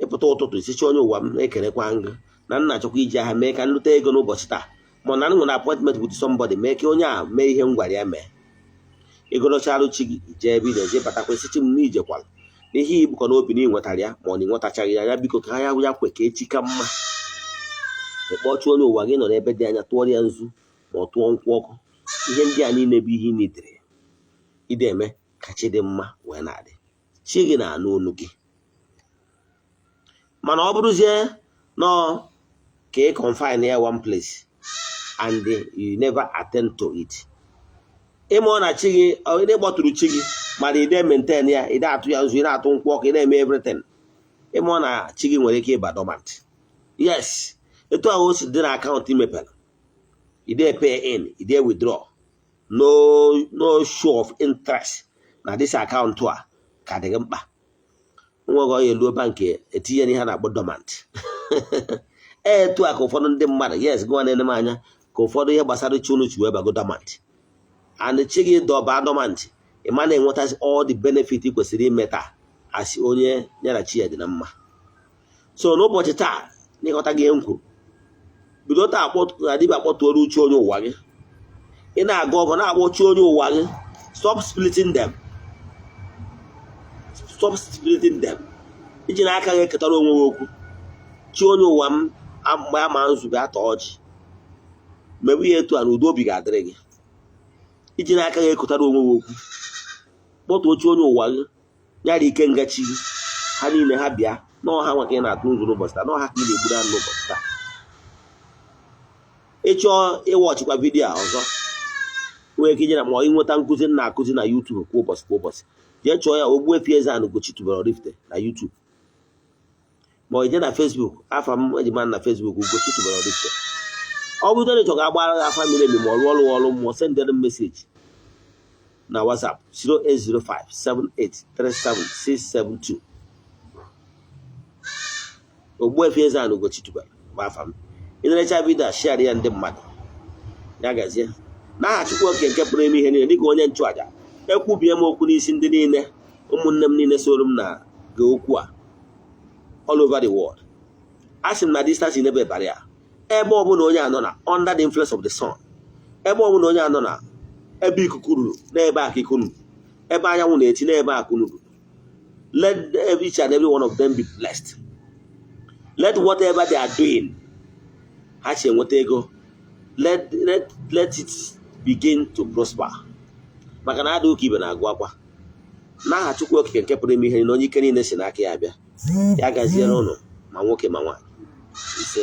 S1: Ịpụta ụtụtụ, isichi onye ụwa m na-ekerekwa ngụ na nna achọkwa iji aha mee ka nlute ego n'ụbọchị taa, ma na m nwere appointment with somebody, mee ka onye a mee ihe m gwara ya mee. Ịgorocharụ chi gị, jee ebe ị na-eje, batakwa, esichi m n'ijekwala n'ihe ibukọ n'obi na ị nwetara ya, ma ọ na ị nwetachaghị ya, ya biko ka ya ya kwe ka echi ka mma. Ịkpọchi onye ụwa gị nọ n'ebe dị anya, tụọrọ ya nzu ma ọ tụọ nkwụ ọkụ. Ihe ndị a niile bụ ihe ị nidere ide eme ka chi dị mma wee na-adị. Chi gị na-anụ olu gị. Mana ọ bụrụzie nọọ ka ị confine ya one place and you never attend to it, ịma ọ na chi gị, ị kpọtụrụ chi gị, mana ị na-maintain ya, ị na-atụ ya nzu, ị na-atụ nkwụ ọkụ, ị na-eme everything, ịma ọ na chi gị nwere ike ịba dormant. Yes, etu ahụ o si dị na akaụntụ imepere, ị dey pay in, ị dey withdraw, no show of interest na this akaụntụ a ka dị gị mkpa. Nwa gị ọya eluo bank, etinye n'ihe a na-akpọ dormant. Etu a ka ụfọdụ ndị mmadụ, yes, gịnwa na-ene m anya, ka ụfọdụ ihe gbasara chi unu chi wee bago dormant. And chi gị dọba dormant, ị ma na-enwetazi all the benefit ị kwesịrị ime taa asị onye ya na chi ya dị na mma. So n'ụbọchị taa, n'ịghọta gị ihe m kwuru, bido taa na dibịa kpọtuoro uche onye ụwa gị. Ị na-aga ọgụ na-akpọchi onye ụwa gị, stop splitting them, stop splitting them. Iji n'aka gị eketara onwe gị okwu. Chi onye ụwa m, mgbe ama nzube atọ ọjị, mebe ihe etu a na udo obi ga-adịrị gị. Iji n'aka gị ekotara onwe gị okwu, kpọtuo chi onye ụwa gị, nyara ike ngachi gị, ha niile ha bịa n'ọha nwa ka ị na-atụ nzu n'ụbọchị taa, n'ọha ka ị na-egburu anụ n'ụbọchị taa. Ịchọọ ịwọchịkwa video a ọzọ, nwere ike ije na ma ọ ịnweta nkụzi m na-akụzi na YouTube kwa ụbọchị kwa ụbọchị. Jee chọọ ya, Ogbuefi Eze-Ana Ugochi tubelu Oraifite na YouTube, ma ọ ije na Facebook, afa m eji mara na Facebook, Ugochi tubelu Oraifite. Ọ bụrụ na ị chọrọ ka agbara gị afa miri emi ma ọ rụọ ọrụ ọrụ mmụọ, sendere m message na WhatsApp 08057837672. Ogbuefi Eze-Ana Ugochi tubelu bụ afa m. Ị na-erecha video a, share ya ndị mmadụ. Ya gazie. N'aha Chukwu oke nke pụrụ ime ihe niile, dịka onye nchụaja, ekwubie m okwu n'isi ndị niile, ụmụnne m niile soro m na gee okwu a all over the world. A sị m na distance is never a barrier. Ebe ọbụla onye a nọ na under the influence of the sun, ebe ọbụla onye a nọ na ebe ikuku ruru, n'ebe a ka ikuku ruru, ebe anyanwụ na-eti, n'ebe akụ ruru, let each and every one of them be blessed. Let whatever they are doing ha si enweta ego, let it begin to prosper, maka na adị ụka ibe na-agụ akwa. N'aha Chukwu okike nke pụrụ ime ihe niile, onye ike niile si n'aka ya bịa, ya gaziere ụnụ, ma nwoke ma nwaanyị. Ise.